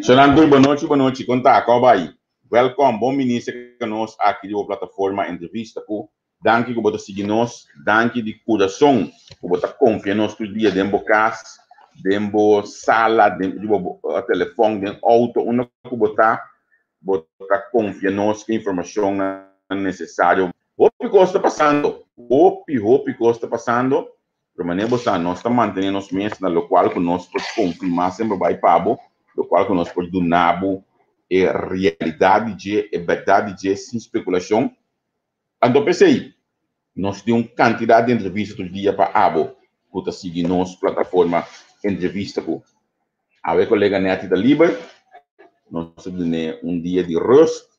Sonando bon nochi, bon nochi, kon ta, kon bai? Welkom, bon bini serka nos aki riba plataforma Entrevista ku. Danki ku bo ta sigui nos, danki di kurason ku bo ta konfia nos tur dia den bo kas, den bo sala, den riba bo telefòn, den outo, unda ku bo ta, bo ta konfia nos ku informashonnan nesesario. Hopi kos ta pasando, hopi, hopi kos ta pasando, pero manera bo sa, nos ta mantené nos mes na lokual ku nos por konfirmá semper bai pa bo, lokual ku nos por duna bo e realidat di dje, e bèrdat di dje sin spekulashon. Anto p'esei, nos tin un kantidat di entrevista tur dia pa abo ku ta sigui nos plataforma Entrevista ku Awe kolega Netty ta liber, nos ta dun'é un dia di rust,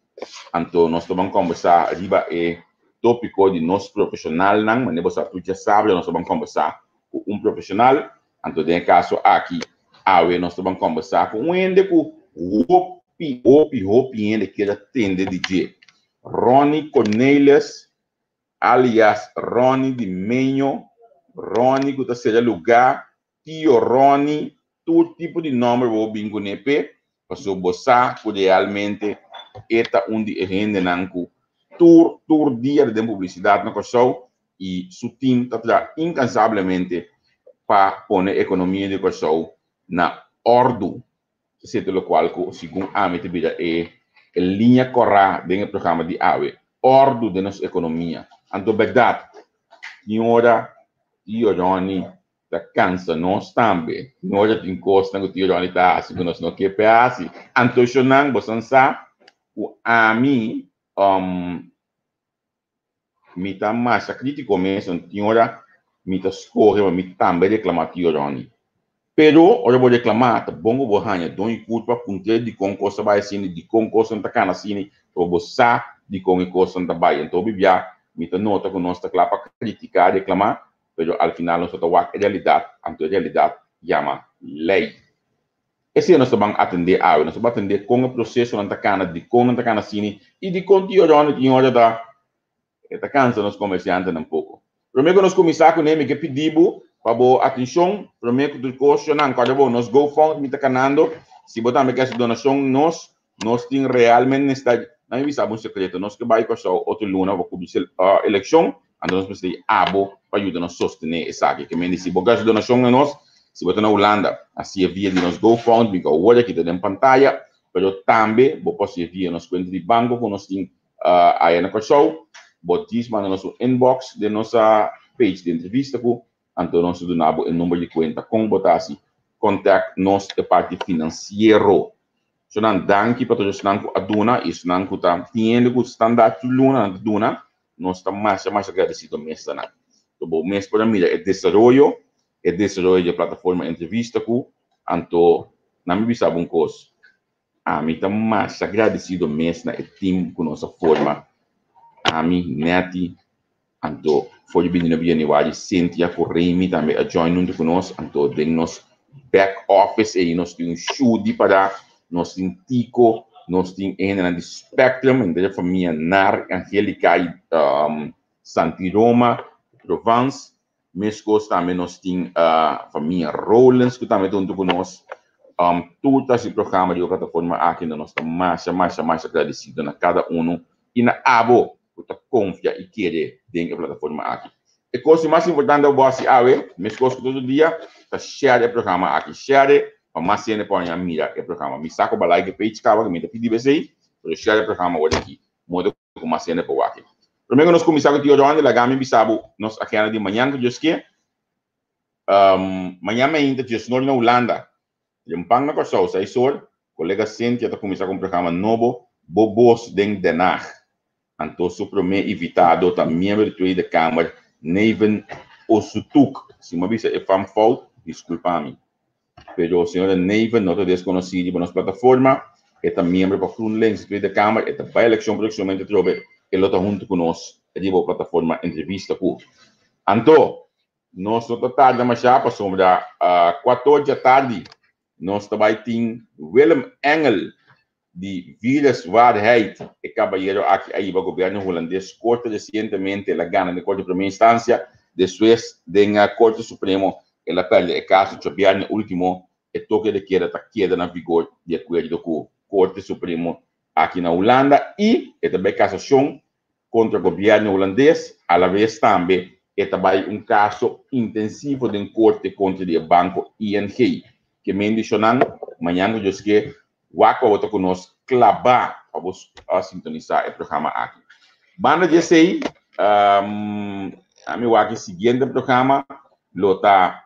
anto nos ta ban kombersá riba e tópiko di nos profeshonalnan, manera bo sa tur djasabra nos ta ban kombersá ku un profeshonal, anto den e kaso aki awe nos ta ban kombersá ku un hende ku hopi, hopi, hopi hende kier a tende di dje, Ronnie Cornelis alias Ronnie di Meño, Ronnie ku ta sera lugá, Tio Ronnie, tur tipo di nòmber bo bin kuné p'e, pasobra bo sa ku realmente e ta un di e hendenan ku tur tur dia ta den publisidat na Kòrsou i su tim ta traha inkansablemente pa pone ekonomia di Kòrsou na òrdu. Esei ta lokual ku segun ami ta bira e e liña kòrá den e programa di awe, òrdu den nos ekonomia. Anto bèrdat, tin ora Tio Ronnie ta kansa nos tambe. Tin ora tin kosnan ku Tio Ronnie ta hasi ku nos no ke p'e hasi. Anto shonnan boso sa ku ami mi ta masha krítiko mes, anto tin ora mi ta skohe pa mi tambe reklamá Tio Ronnie. Pero ora bo reklamá ta bon ku bo haña don i kurpa puntr'é dikon kos ta bai asina, dikon kosnan ta kana asina, pasobra bo sa dikon e kosnan ta bai. Anto hopi bia mi ta nota ku nos ta kla pa kritiká, reklamá, pero al final nos no ta wak e realidat, anto e realidat yama lei. Esei nos ta ban atendé awe, nos ta ban atendé kon e prosesonan ta kana, dikon nan ta kana asina i dikon Tio Ronnie tin ora ta e ta kansa nos komersiantenan poko. Promé ku nos kuminsá kuné mi ke pidi bo pa bo atenshon, promé ku tur kos shonnan kòrda bo nos GoFundMe ta kanando, si bo tambe ke hasi donashon nos Nos tin realmente necesidad, nan mi bisa bo un secreto, nos ke bai Kòrsou otro luna pa cubri eleccion, anto nos mester di abo pa yuda nos sostene esaki. Ke mende si bo gasta donacion na nos, si bo ta na Hulanda, haci'e via di nos GoFundMe ku awor aki ta den pantaya, pero tambe bo por haci'e via nos cuenta di banco ku nos tin aya na Kòrsou. Bo djis manda nos un inbox den nos page di entrevista ku anto nos ta duna bo e number di cuenta con bo ta haci contact nos e parti financiero. So nan danki pa tur esnan ku a duna i esnan ku ta tin hende ku standaard tur luna nan ta duna, nos ta masha masha gradesido mes ta nan. So bo mes por a mira e desaroyo, e desaroyo di e plataforma entrevista ku anto nan mi bisa bo un kos, ami ta masha gradesido mes na e team ku nos a forma, ami, Netty, Anto for di bini na Bieniwari Cynthia ku Remy tambe a join huntu ku nos. Anto den nos back office ei nos tin un Shudi pará, nos tin Tico, nos tin e hendenan di Spectrum, henter e famia Nar, Angelica i Santi Roma, Provence. Meskos tambe nos tin famia Rowlands ku tambe ta huntu ku nos. Tur ta hasi programa di e plataforma aki, nos ta masha masha masha gradesido na kada unu i na abo ku ta konfia i kere den e plataforma aki. E kos di mas importante ku bo hasi awe, meskos ku tur dia, ta share e programa aki. Share pa mas hende por haña mira e programa. Mi sa ku bo a like e page kaba ku mi ta pidi bo esei, pero share e programa awor aki, modo ku mas hende por wak. Promé ku nos kuminsá ku Tio Ronnie, laga mi bisa bo nos agenda di mañan ku Dios ke. Mañan mainta Dios nor na Hulanda. Limpan na Kòrsou, seis or, kolega Cynthia ta kuminsá ku un programa nobo, Bo Bos den Den Haag. Anto su promé invitado ta miembro di Tweede Kamer Neven Osutuk. Si mi a bisa e fam fout, diskulpa mi. Pero señora Neven no ta deskonosí riba nos plataforma, e ta miembro pa GroenLinks di Tweede Kamer, e ta bai elekshon próksimamente atrobe, e lo ta huntu ku nos riba plataforma Entrevista ku. Anto, Nos no ta tarda mashá pasobra kuator djatardi nos ta bai tin Willem Engel di Viruswaarheid. E kabayero aki a hiba gobièrnu hulandes korte resientemente. El a gana den korte di promé instansia, despues den Korte Supremo el a pèrdè e kaso djabièrnè último. E toke de keda ta keda na vigor di akuerdo ku Korte Supremo aki na Hulanda i e ta bai kasashon kontra gobièrnu hulandes. Alaves tambe e ta bai un kaso intensivo den korte kontra di e banko ING. Ke mendishonnan mañan ku Dios ke wak pa bo ta ku nos klabá pa bo sintonisá e programa aki. Banda di esei, ami wak e siguiente programa lo ta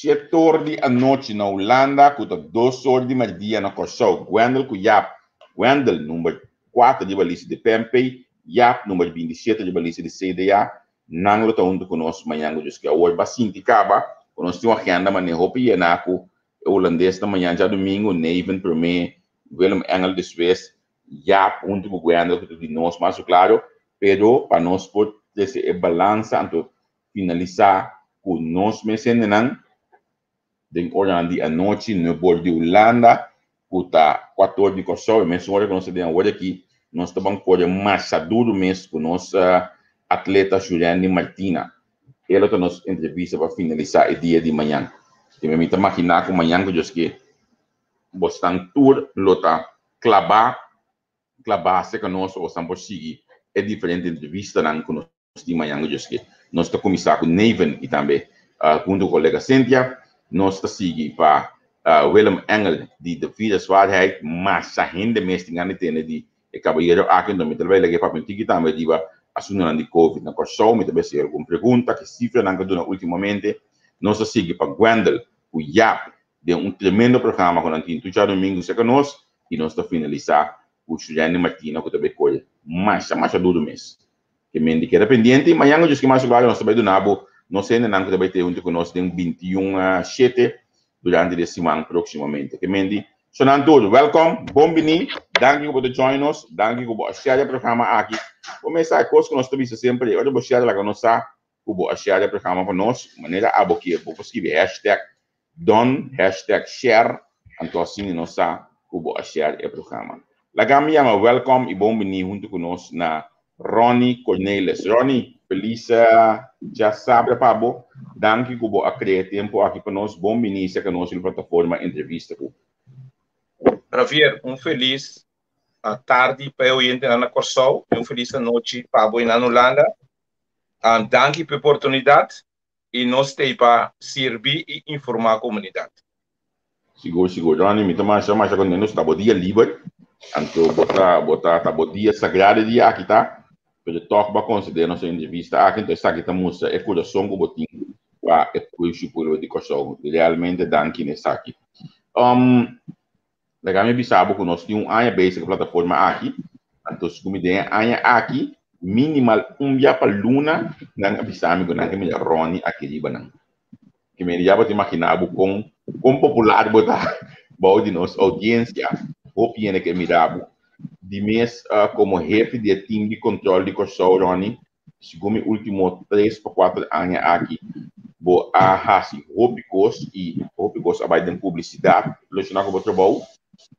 Shetor di anochi na Hulanda ku ta dosor di merdia na Kòrsou. Gwendel ku Jaap. Gwendel, number kuater riba lista di PNP, Jaap, number 27 riba lista di CDA. Nan lo ta huntu ku nos mañan ku Dios ke. Awor ba sinti kaba ku nos tin un agenda manera hopi yená ku e hulandes ta mañan djadumingu, Neven promé, Willem Engel despues, Jaap huntu ku Gwendel ku ta di nos mas ku klaro. Pero pa nos por trese e balansa anto finalisá ku nos mes hendenan den oranan di anochi nuebe or di Hulanda ku ta kuater or di Kòrsou e mesun ora ku nos ta den awor aki nos ta ban kore masha duru mes ku nos atleta Shurendi Martina e lo ta nos entrevista pa finalisá e dia di mañan mi ta maginá ku mañan ku Dios ke bosnan tur lo ta klabá klabá serka nos pa bosnan por sigui e diferente entrevistanan ku nos Nos tin mañan ku Dios ke. Nos ta kuminsá ku Neven i tambe huntu ku kolega Cynthia. Nos ta sigui pa Willem Engel di De Vierswaarheid. Masha hende mes tin gana di tende di e kabayero aki. Enton mi ta bai lag'é papia un tiki tambe riba asuntunan di Covid na Kòrsou. Mi ta bai hasi algun pregunta, ki sifranan ku a duna ultimamente. Nos ta sigui pa Gwendel ku Jaap den un tremendo programa ku nan tin tur djadumingu serka nos. I nos ta finalisá ku Shurendi Martina ku ta bai kore masha masha duru mes. Ke men di keda pendiente i mañan ku Dioski mas gloria nos ta bai duna bo nos hendenan ku ta bai te huntu ku nos den 21 shete durante di e siman próksimamente. Ke men di sonan tur welkom, bon bini, danki ku bo ta join nos, danki ku bo a share e programa aki. Bo mes sa e kos ku nos ta bisa semper ei, ora bo share laga nos sa ku bo a share e programa pa nos, manera abo kier bo por skibi hashtag done, hashtag share, anto asina nos sa ku bo a share e programa. Laga mi yama welkom i bon bini huntu ku nos na Ronnie Cornelis. Ronnie, felis djasabra pa bo. Danki ku bo a krea e tempu aki pa nos. Bon bini serka nos riba plataforma Entrevista ku. Javier, un felis tardi pa e oyentenan na Kòrsou i un felis anochi pa bo einan Hulanda. Danki pa e oportunidat i nos t'ei pa sirbi i informá komunidat. Sigur, sigur. Ronnie, mi ta masha, masha contento. Ta bo dia liber. Anto bo ta, bo ta, ta bo dia sagrado e dia aki ta. Pero toch bo a concede nos e entrevista aki. Anto esaki ta mustra e curason cu bo tin pa e pueblo pueblo di Kòrsou. Realmente danki na esaki. Um, Laga mi bisa bo ku nos tin un aña bezig ku e plataforma aki, anto segun mi den e aña aki minimal un bia pa luna nan a bisa mi ku nan ke mira Ronnie aki riba nan. Ke mende ya bo ta imaginá bo kon kon popular bo ta bou di nos oudiensia, hopi hende ke mira bo. Di mes komo hefe di e team di kontrol di Kòrsou Ronnie, Segun mi ultimo tres pa kuater aña aki bo a hasi hopi kos i hopi kos a bai den publisidat relashoná ku bo trabou.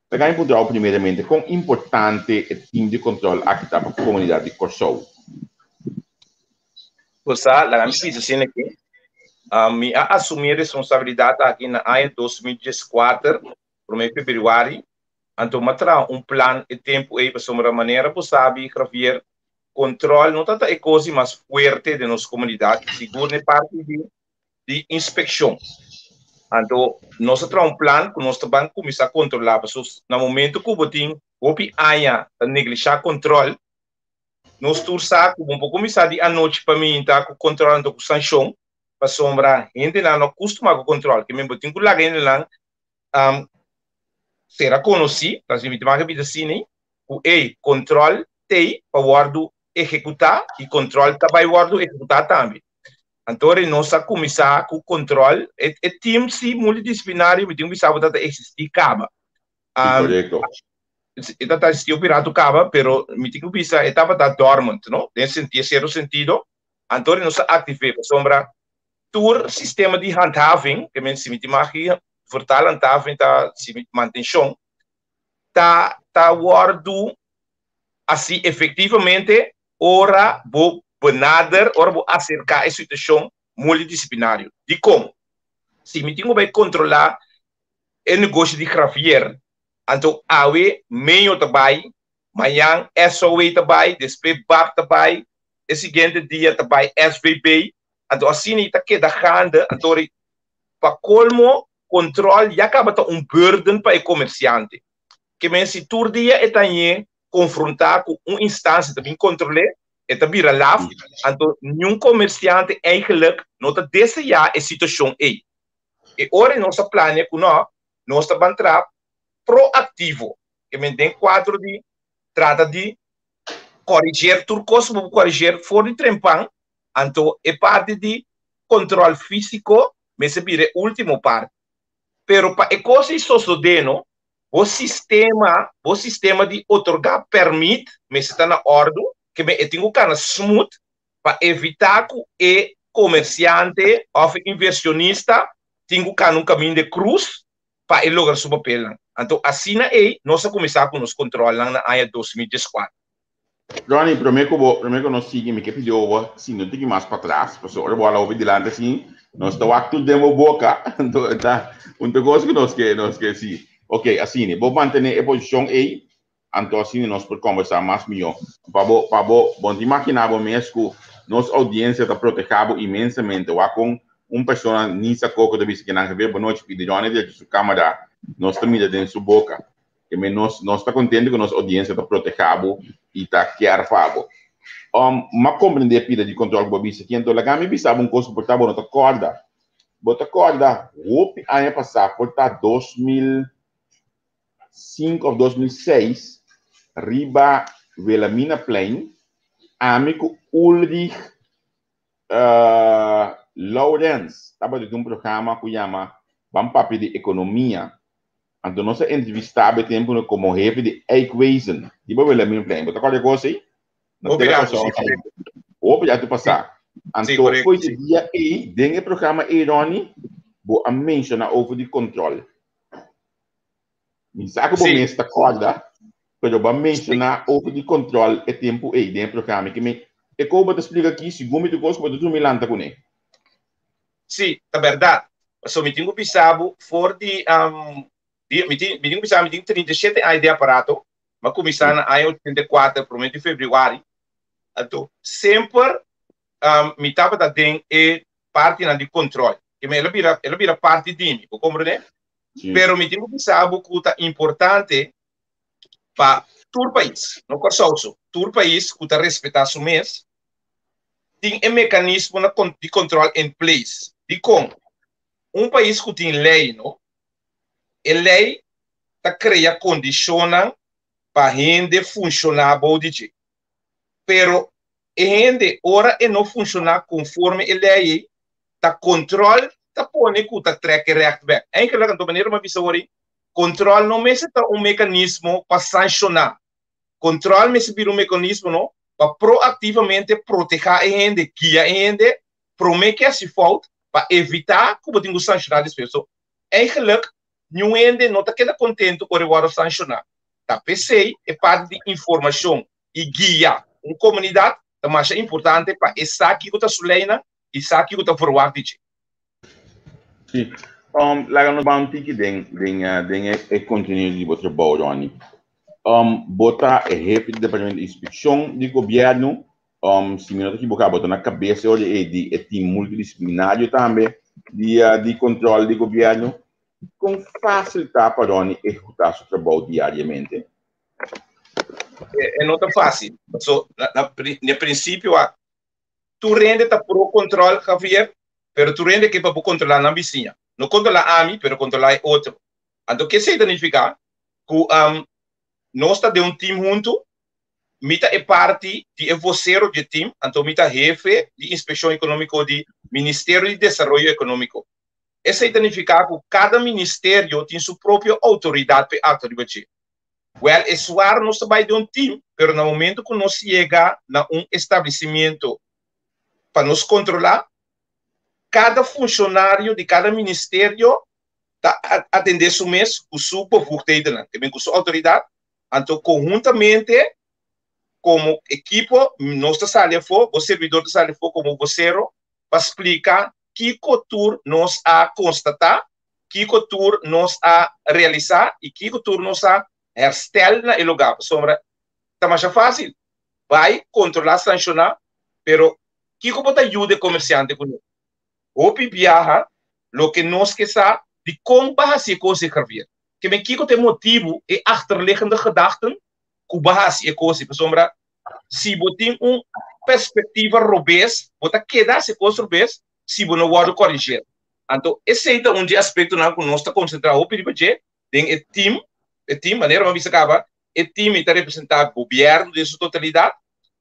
Ta gana mi puntra bo primeramente kon importante e tim di kontrol aki ta pa komunidat di Kòrsou? Bo sa, laga mi bisa asina ke mi a asumí e responsabilidat aki na aña 2014, promé febrüari, anto mi a traha un plan e tempu ei pasobra manera bo sabi, Javier, Control no ta ta e cos di mas fuerte den nos comunidad, sigur n'e parti di di inspeccion. Anto nos a traha un plan cu nos ta ban cuminsa controla, pasobra na momento cu bo tin hopi aña ta neglisha control, nos tur sa cu bo por cuminsa di anochi pa minta cu control anto cu sancion, pasobra hendenan no a custuma cu control, ke men bo tin cu laga hendenan sera conoci, ta mi ta maka bida asina, ku e control t'ei pa wòrdu ehekutá i control ta bai wòrdu ehekutá tambe. Anto nos a kuminsá ku control, e e team si multidisiplinario mi tin ku bisa bo ta ta eksistí kaba. Korekto. E ta ta eksistí hopi ratu kaba, pero mi tin ku bisa e tabata dormant, no? Den sentido, sierto sentido. Anto nos a aktiv'é pasobra tur sistema di handhaving, ke men si mi tin mag vertaal handhaving ta si mantenshon, ta ta wòrdu hasi efektivamente ora bo benader, ora bo aserká e situashon multidisiplinario. Dikon? Si mi tin ku bai kontrolá e negoshi di Gravier, anto awe Meño ta bai, mañan SOA ta bai, despues bab ta bai, e siguiente dia ta bai SVB, anto asina i ta keda gaande, anto pa kolmo kontrol ya kaba ta un burden pa e komersiante. Ke men si tur dia e ta ñe konfrontá ku un instansia ta bin kontrol'é, e ta bira laf, anto niun komersiante eigenlijk no ta deseá e situashon ei. E ora nos a plania ku no, nos ta ban traha proaktivo, ke men den kuadro di trata di koriger tur kos ku bo por koriger for di trempan, anto e parti di kontrol físiko mester bira e último parti. Pero pa e kos ei sosodé no, bo sistema, bo sistema di otorgá pèrmit mester ta na òrdu, ke men e tin ku kana smooth pa evitá ku e komersiante òf e inversionista tin ku kana un kaminda e krus pa e logra su papelnan. Anto asina ei nos a kuminsá ku nos kontrolnan na aña 2014. Ronnie, promé ku bo, promé ku nos sigui, mi ke pidi bo sinta un tiki mas patras, pasobra ora bo hala hopi dilanti asin, nos ta wak tur den bo boka, anto e ta un ta kos ku nos ke, nos ke si. Ok, asina, bo mantené e posishon ei, anto asina nos por kombersá mas mihó. Pa bo, pa bo, bo no ta imaginá bo mes ku nos oudiensia ta protehá bo inmensamente, wak kon un persona ni sa koko ta bisa kinan Javier Bonochi pidi Ronnie drecha su kamera, nos ta mira den su boka. Ke men nos nos ta kontento ku nos oudiensia ta protehá bo i ta kier pa bo. Um, m'a komprendé pida di kontrol ku bo a bisa aki, anto laga mi bisa bo un kos ku por ta bo no ta kòrda. Bo ta kòrda hopi aña pasá, por ta 2005 òf 2006, riba Wilhelminaplein, ami ku Ulrich uh, Lawrence tabata tin un programa ku yama Ban Papia di Ekonomia. Anto nos a entrevistá be tempu no komo hefe di Eikwezen riba Wilhelminaplein. Bo ta kòrda e kos ei? Na Hopi tera rato, Kòrsou sí, ei. korekto. Hopi rato pasá. Sí, Anto korekto, fo'i di sí. dia ei, den e programa ei, Ronnie, bo a menshoná over di kontròl. Mi sa ku bo Sí, mes ta kòrda, pero bo a sí. menshoná over di kontròl e tempu ei den e programa. Ke mi e kou bo ta splika aki, segun mi tur kos ku bo ta drumi lanta kuné. Sí, ta bèrdat. Pasobra mi tin ku bisa bo for di, di mi tin mi tin ku bisa mi tin 37 aña den aparato. Mi a kuminsá na aña 84, promé di febrüari. Anto semper mi tabata den e partinan di kontròl. Ke mi el a bira el a bira parti di mi, bo komprendé? Sí. Pero mi tin ku bisa bo ku ta importante pa tur pais, no Kòrsou so, tur pais ku ta respetá su mes, tin e mekanismo na di kontròl in place. Dikon? Un pais ku tin lei, no, e lei ta krea kondishonnan pa hende funshoná bou di dje. Pero e hende ora e no funshoná konforme e lei ei, ta kontròl ta pone ku ta trèk e règt bèk. Eigenlik anto manera mi a bisa awor ei, kontròl no mester ta un mekanismo pa sanshoná. Kontròl mester bira un mekanismo no pa proaktivamente protehá e hende, guia e hende promé ke hasi fout pa evitá ku bo tin ku sanshoná despues. So, eigenlik niun hende no ta keda kontentu ora e wòrdu sanshoná. Ta p'esei e parti di informashon i guia un komunidat ta masha importante pa e sa kiko ta su leinan i sa kiko ta verwagt di dje. Sí. Laga nos ban un tiki den den eh, den e, e contenido di bo trabou, Ronnie. Bo ta e hefe di departamento di inspeccion di gobierno. Si mi no ta equivoca, bo ta na cabeza ora e di e team multidisciplinario tambe di, di control di gobierno. Con fácil ta pa Ronnie ehecuta su trabou diariamente? E no ta fácil. So, na, na, na principio, a, tur hende ta pro control, Javier, pero tur hende ke pa bo controla nan bisiña. No controla ami, pero controla e otro. Anto, ke esei ta nifica? Ku nos ta den un team huntu, mi ta e parti di e vocero di e team, anto mi ta hefe di Inspeccion Economico di Ministerio di Desaroyo Economico. Esei ta nifica ku kada ministerio tin su propio autoridad p'e actua riba dje. Wèl, e suar nos ta bai den un team, pero na momento ku nos yega na un establecimiento pa nos kontrolá, kada funshonario di kada ministerio ta atendé su mes ku su bevoegdhedennan, te men ku su outoridat, anto konhuntamente komo ekipo nos ta sali afó, bo servidor ta sali afó komo bosero pa splika. kiko tur nos a konstatá, kiko tur nos a realisá i kiko tur nos a herstel na e lugá. Pasobra ta masha fásil bai kontrolá, sanshoná, pero kiko bo ta yuda e komersiante kuné? Hopi biaha loke nos ke sa dikon bo a hasi e kos ei, Javier. Ke men kiko ta e motibu, e achterliggende gedachten ku bo a hasi e kos ei? Pasobra si bo tin un perspektiva robes, bo ta keda hasi e kos robes si bo no wòrdu korigeer. Anto esei ta un di e aspektonan ku nos ta konsentrá hopi riba dje den e tim, e tim, manera mi a bisa kaba, e tim ei ta representá gobièrnu den su totalidat,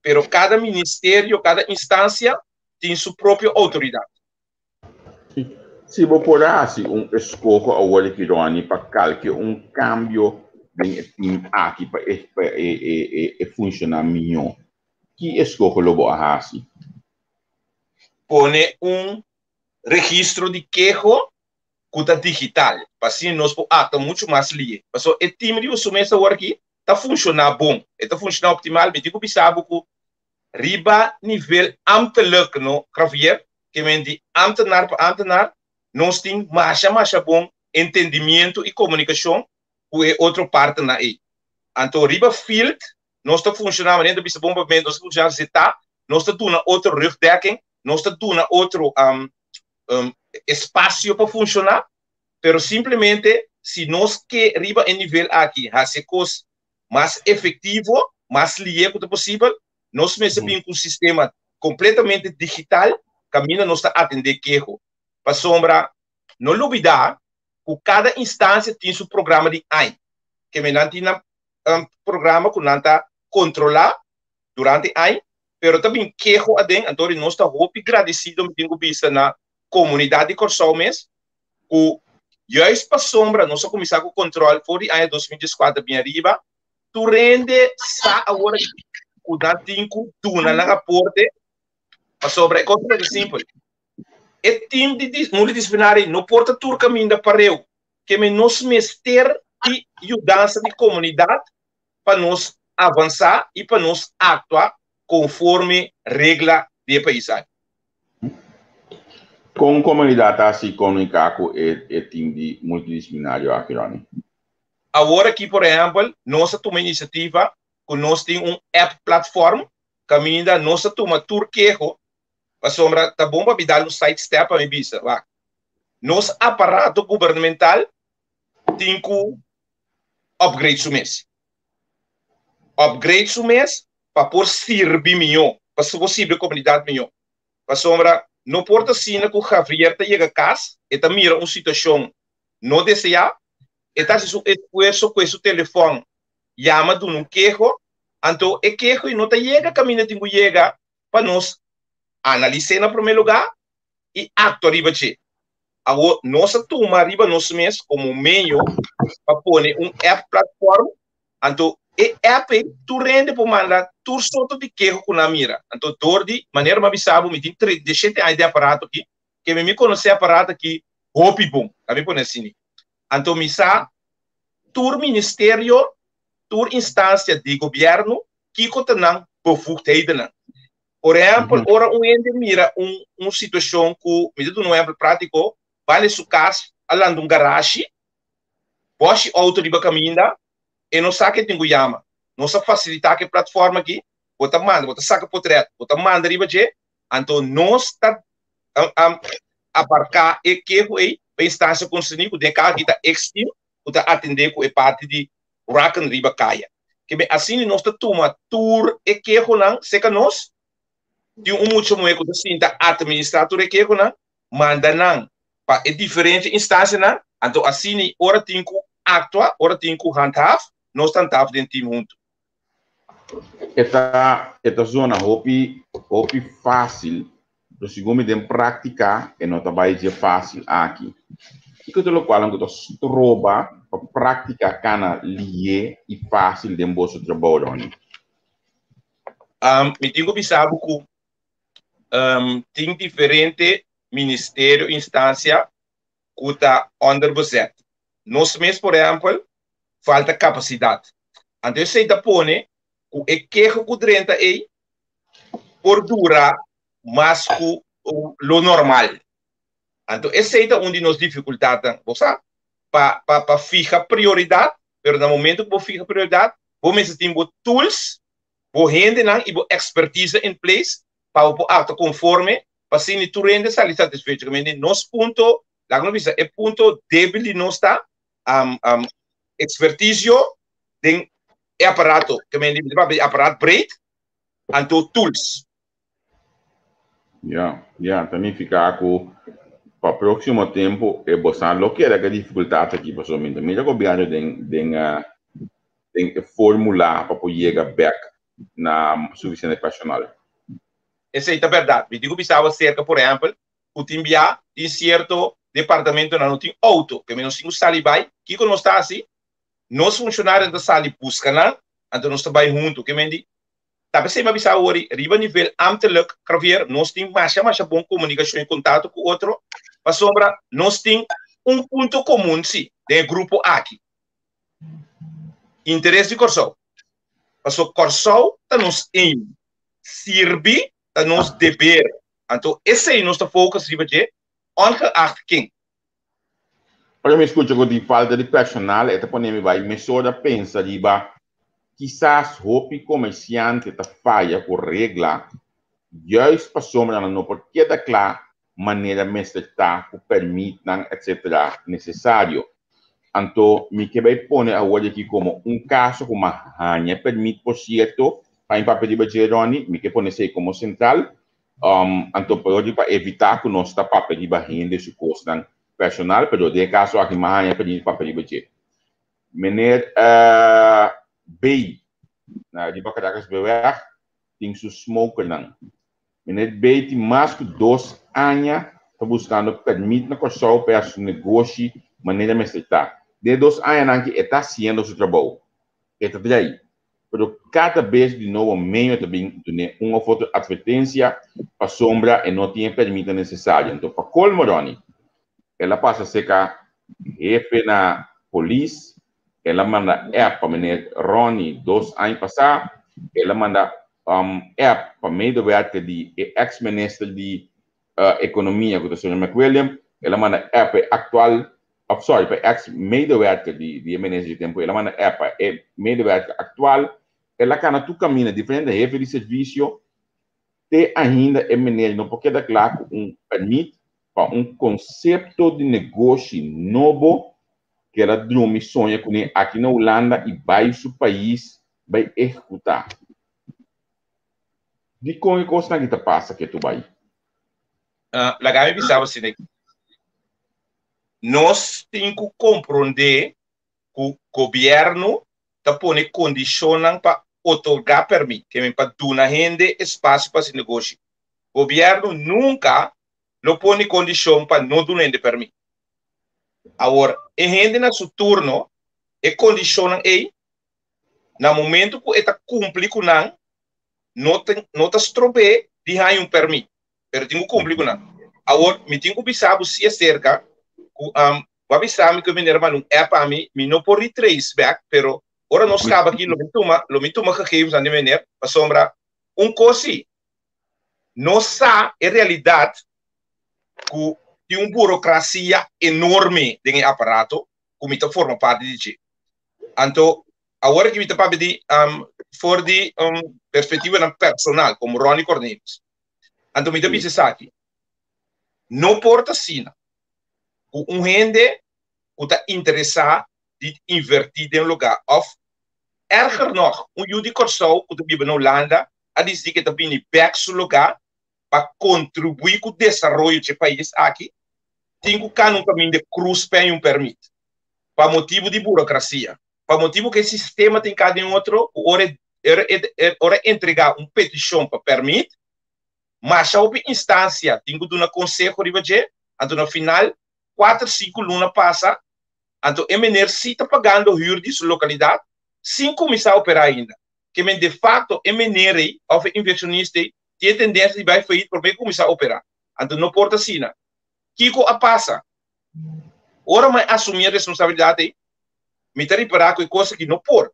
pero kada ministerio, kada instansia tin su propio outoridat. Si bo por a hasi un eskoho awor aki Ronnie pa kalke un kambio den e tim aki pa e pa e e e funshoná mihó, ki eskoho lo bo a hasi? Pone un registro di keho ku ta digital pa asina nos por aktua muchu mas lihe. Pasobra e tim riba su mes awor aki ta funshoná bon, e ta funshoná optimal. Mi tin ku bisa bo ku riba nivel ambtelijk no Javier, ke men di ambtenaar pa ambtenaar, nos tin masha masha bon entendimiento i komunikashon ku e otro partnernan ei. Anto riba field nos ta funshoná manera ta bisa bon pa nos ta funshoná zetá, nos ta duna otro rugdekking, nos ta duna otro espasio pa funshoná, pero simplemente si nos ke riba e nivel aki hasi e kos mas efectivo, mas lié ku ta posibel, nos mester bin ku un sistema kompletamente digital kaminda nos ta atendé keho. Pasobra no lubidá ku kada instansia tin su programa di aña. Ke men nan tin nan programa ku nan ta kontrolá durante aña, pero ta bin keho aden, anto di nos ta hopi gradesido mi tin ku bisa na komunidat di Kòrsou mes ku juist pasobra nos a kuminsá ku kontrol for di aña 2014 bin ariba, tur hende sa awor ku nan tin ku duna nan aporte pasobra e kos ta simpel. E tim di multidisiplinario no por ta tur kaminda pareu, ke men nos mester di yudansa di komunidat pa nos avansá i pa nos aktua konforme regla di e pais aki. Kon komunidat ta hasi komuniká ku e e tim di multidisiplinario aki, Ronnie? Awor aki, por ehèmpel, nos a tuma inisiativa ku nos tin un app platform kaminda nos a tuma tur keho, pasobra ta bon pa mi dal un side step pa mi bisa, wak, nos aparato gubernamental tin ku upgrade su mes. Upgrade su mes pa por sirbi mihó, pa por sirbi e komunidat mihó. Pasobra no por ta asina ku Javier ta yega kas, e ta mira un situashon no deseá, e ta hasi su esfuerso kue su telefòn yama duna un keho, anto e keho ei no ta yega kaminda tin ku yega pa nos analis'é na promé lugá i aktua riba dje. Awor nos a tuma riba nos mes komo medio pa pone un app platform, anto e app ei tur hende por manda tur sorto di keho ku nan mira. Anto dor di manera mi a bisa bo mi tin 37 aña den aparato aki, ke mi mi konosé aparato aki hopi bon, laga mi pone asina. Anto mi sa tur ministerio, tur instansia di gobièrnu kiko ta nan bevoegdhedennan. Por ehèmpel, ora un hende mira un un situashon ku, mi ta duna un ehèmpel prátiko, banda su kas a landa un garashi, bòshi outo riba kaminda, e no sa ke tin ku yama. Nos a fasilitá ku e platform aki, bo ta manda, bo ta saka potrèt, bo ta manda riba dje, anto nos ta abarká e keho ei pa instansia konserní, ku den e kaso aki ta X-team, ku ta atendé ku e parti di raken riba kaya. Ke men asina nos ta tuma tur e kehonan serka nos, tin un mucha muhé ku ta sinta atministrá tur e kehonan, manda nan pa e diferente instansianan, anto asina ora tin ku aktua, ora tin ku handhaaf, nos ta handhaaf den team huntu. E ta e ta zona hopi hopi fásil, pero segun mi den práktika e no ta bai dje fásil aki. Kiko ta lokualnan ku ta stroba pa práktika kana lié i fásil den boso trabou, Ronnie? Mi tin ku bisa bo ku tin diferente ministerio, instansia ku ta onderbezet. Nos mes, por ehèmpel, falta kapasidat. Anto esei ta pone ku e keho ku drenta ei por dura mas ku lo normal. Anto esei ta un di nos difikultatnan, bo sa, pa pa pa fiha prioridat, pero na momento ku bo fiha prioridat, bo mester tin bo tools, bo hendenan i bo ekspertise in place pa bo por aktua konforme pa asina tur hende sali satisfecho. Kamente nos punto, laga nos bisa e punto debil di nos ta ekspertisio den e aparato, kamente mi ta papia di aparat breed, anto tools. Ya, ya, ta nifiká ku pa próksimo tempu e bosan lo keda ku e difikultat aki pasobra mi ta mira gobièrnu den den den e fórmula pa por yega bèk na sufisiente personal. Esei ta bèrdat. Mi tin ku bisa bo aserka, por ehèmpel, ku tin bia tin sierto departamentonan no tin outo, ke mi nos tin ku sali bai. Kiko nos ta hasi? Nos funshonarionan ta sali buska nan, anto nos ta bai huntu. Ke men di, Ta p'esei mi a bisa awor riba nivel ambtelijk, Javier, nos tin masha masha bon komunikashon i kontakto ku otro, pasobra nos tin un punto komun si den e grupo aki, interes di Kòrsou. Pasobra Kòrsou ta nos aim, sirbi ta nos deber. Anto esei nos ta focus riba dje, ongeacht ken. Ora mi skucha ku tin falta di personal, e ta pone mi bai mesora pensa riba kisas hopi komersiante ta faya ku regla juist pasobra nan no por keda kla manera mester ta ku permitnan etc. Nesesario. Anto mi ke bai pone awor aki komo un kaso ku m'a haña permit por sierto pa mi papia riba dje Ronnie, mi ke pone esei komo sentral. Anto por odi pa evitá ku nos ta papia riba hende su kosnan personal, pero den e kaso aki m'a haña permit papia riba dje. Meneer B na riba Caracas Beweg tin su smokernan. Meneer B tin mas ku dos aña ta buskando permit na Kòrsou pa e hasi su negoshi manera mester ta. Den e dos añanan aki e ta hasiendo su trabou. E ta drei. Pero kada bes di nobo meño ta bin dun'é un òf otro atvertensia pasobra e no tin e permitnan nesesario. Anto pa kolmo Ronnie, el a pasa serka hefe na polis, el a manda app pa meneer Ronnie dos aña pasá, el a manda app pa medewerker di e ex minister di Economia ku ta señor McWilliam, el a manda app pa e aktual, of sorry, pa e ex medewerker di e minister di tempu, el a manda app pa e medewerker aktual, el a kana tur kaminda diferente hefe di servisio, te ainda e meneer no por keda kla ku un permit pa un konsepto di negoshi nobo ku el a drumi soña kuné aki na Hulanda i bai su pais bai ehekutá. Dikon e kosnan aki ta pasa ketu bai? Laga mi bisa bo asina aki. Nos tin ku komprondé ku gobièrnu ta pone kondishonnan pa otorgá pèrmit, ke men pa duna hende espasio pa hasi negoshi. Gobièrnu nunka lo pone kondishon pa no duna hende pèrmit. Awor, e hende na su turno, e kondishonnan ei, na momento ku e ta kumpli ku nan, no ta no ta strob'é di haña un pèrmit, pero tin ku kumpli ku nan. Awor, mi tin ku bisa bo si aserka ku bo a bisa mi ku e meneer a manda un app a mi, mi no por retrace bèk, pero ora nos kaba aki lo mi tuma lo mi tuma gegevensnan di meneer, pasobra un kos si, nos sa e realidat ku tin un burokrasia enorme den e aparato ku mi ta forma parti di dje. Anto, awor aki mi ta papia di for di un perspektivanan personal komo Ronnie Cornelius. Anto mi ta bisa esaki, no por ta asina ku un hende ku ta interesá di invertí den un lugá òf erger nòg un yu di Kòrsou ku ta biba na Hulanda a disidí ku e ta bini bèk su lugá pa kontribuí ku desaroyo dje pais aki, tin ku kana un kaminda krus p'e un pèrmit pa motibu di burokrasia, pa motibu ku e sistema tin kada den otro ku ora e ora e entregá un petishon pa pèrmit, masha hopi instansia tin ku duna konseho riba dje, anto na final kuater sinku luna pasa, anto e mener si ta pagando hür di su lokalidat sin kuminsá operá ainda. Ke men de fakto e mener ei òf e invershonista ei tin e tendensia di bai fayit promé ku kuminsá operá. Anto no por ta asina. Kiko a pasa? Ora mi a asumí e responsabilidat ei, mi ta ripará ku e kos aki no por.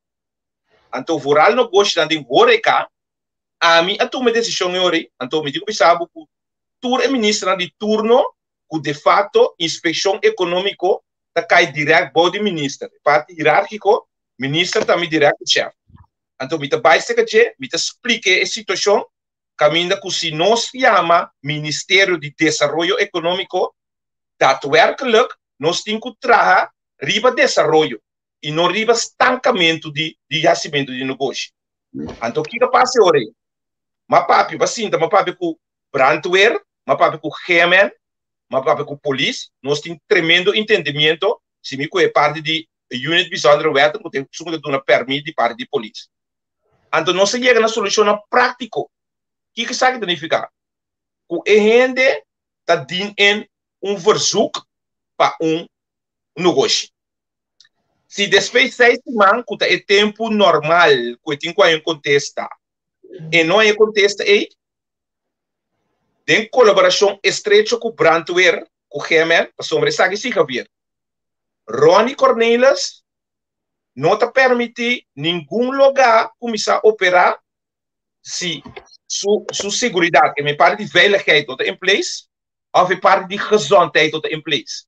Anto vooral nogoshinan den horeca, ami a tuma e desishon e ora ei, anto mi tin ku bisa bo ku tur e ministernan di turno. ku de facto Inspekshon Ekonómiko ta kai dirèkt bou di minister. E parti hierárkiko, minister ta mi dirèkte chèf. Anto mi ta bai serka dje, mi ta splik'é e situashon, kaminda ku si nos yama Ministerio di Desaroyo Ekonómiko, daadwerkelijk nos tin ku traha riba desaroyo i no riba stankamentu di di hasimentu di negoshi. Anto kiko a pasa e ora ei? M'a papia, m'a sinta, m'a papia ku brandweer, m'a papia ku GMN, m'a papia ku polis, nos tin tremendo intendimiento si mi ku e parti di Unit Bijzondere Wetten ku ta esun ku ta duna pèrmit di parti di polis. Anto nos a yega na solushonnan práktiko. Kiko esaki ta nifiká? Ku e hende ta dien in un verzoek pa un negoshi. Si despues seis siman ku ta e tempu normal ku e tin ku haña un kontesta, e no haña e kontesta ei, den kolaborashon estrecho ku brandweer, ku GMN, pasobra esaki si Javier, Ronnie Cornelis no ta permití ningun logá kuminsá operá si su su seguridat, e parti di veiligheid no ta in place, òf e parti di gezondheid no ta in place.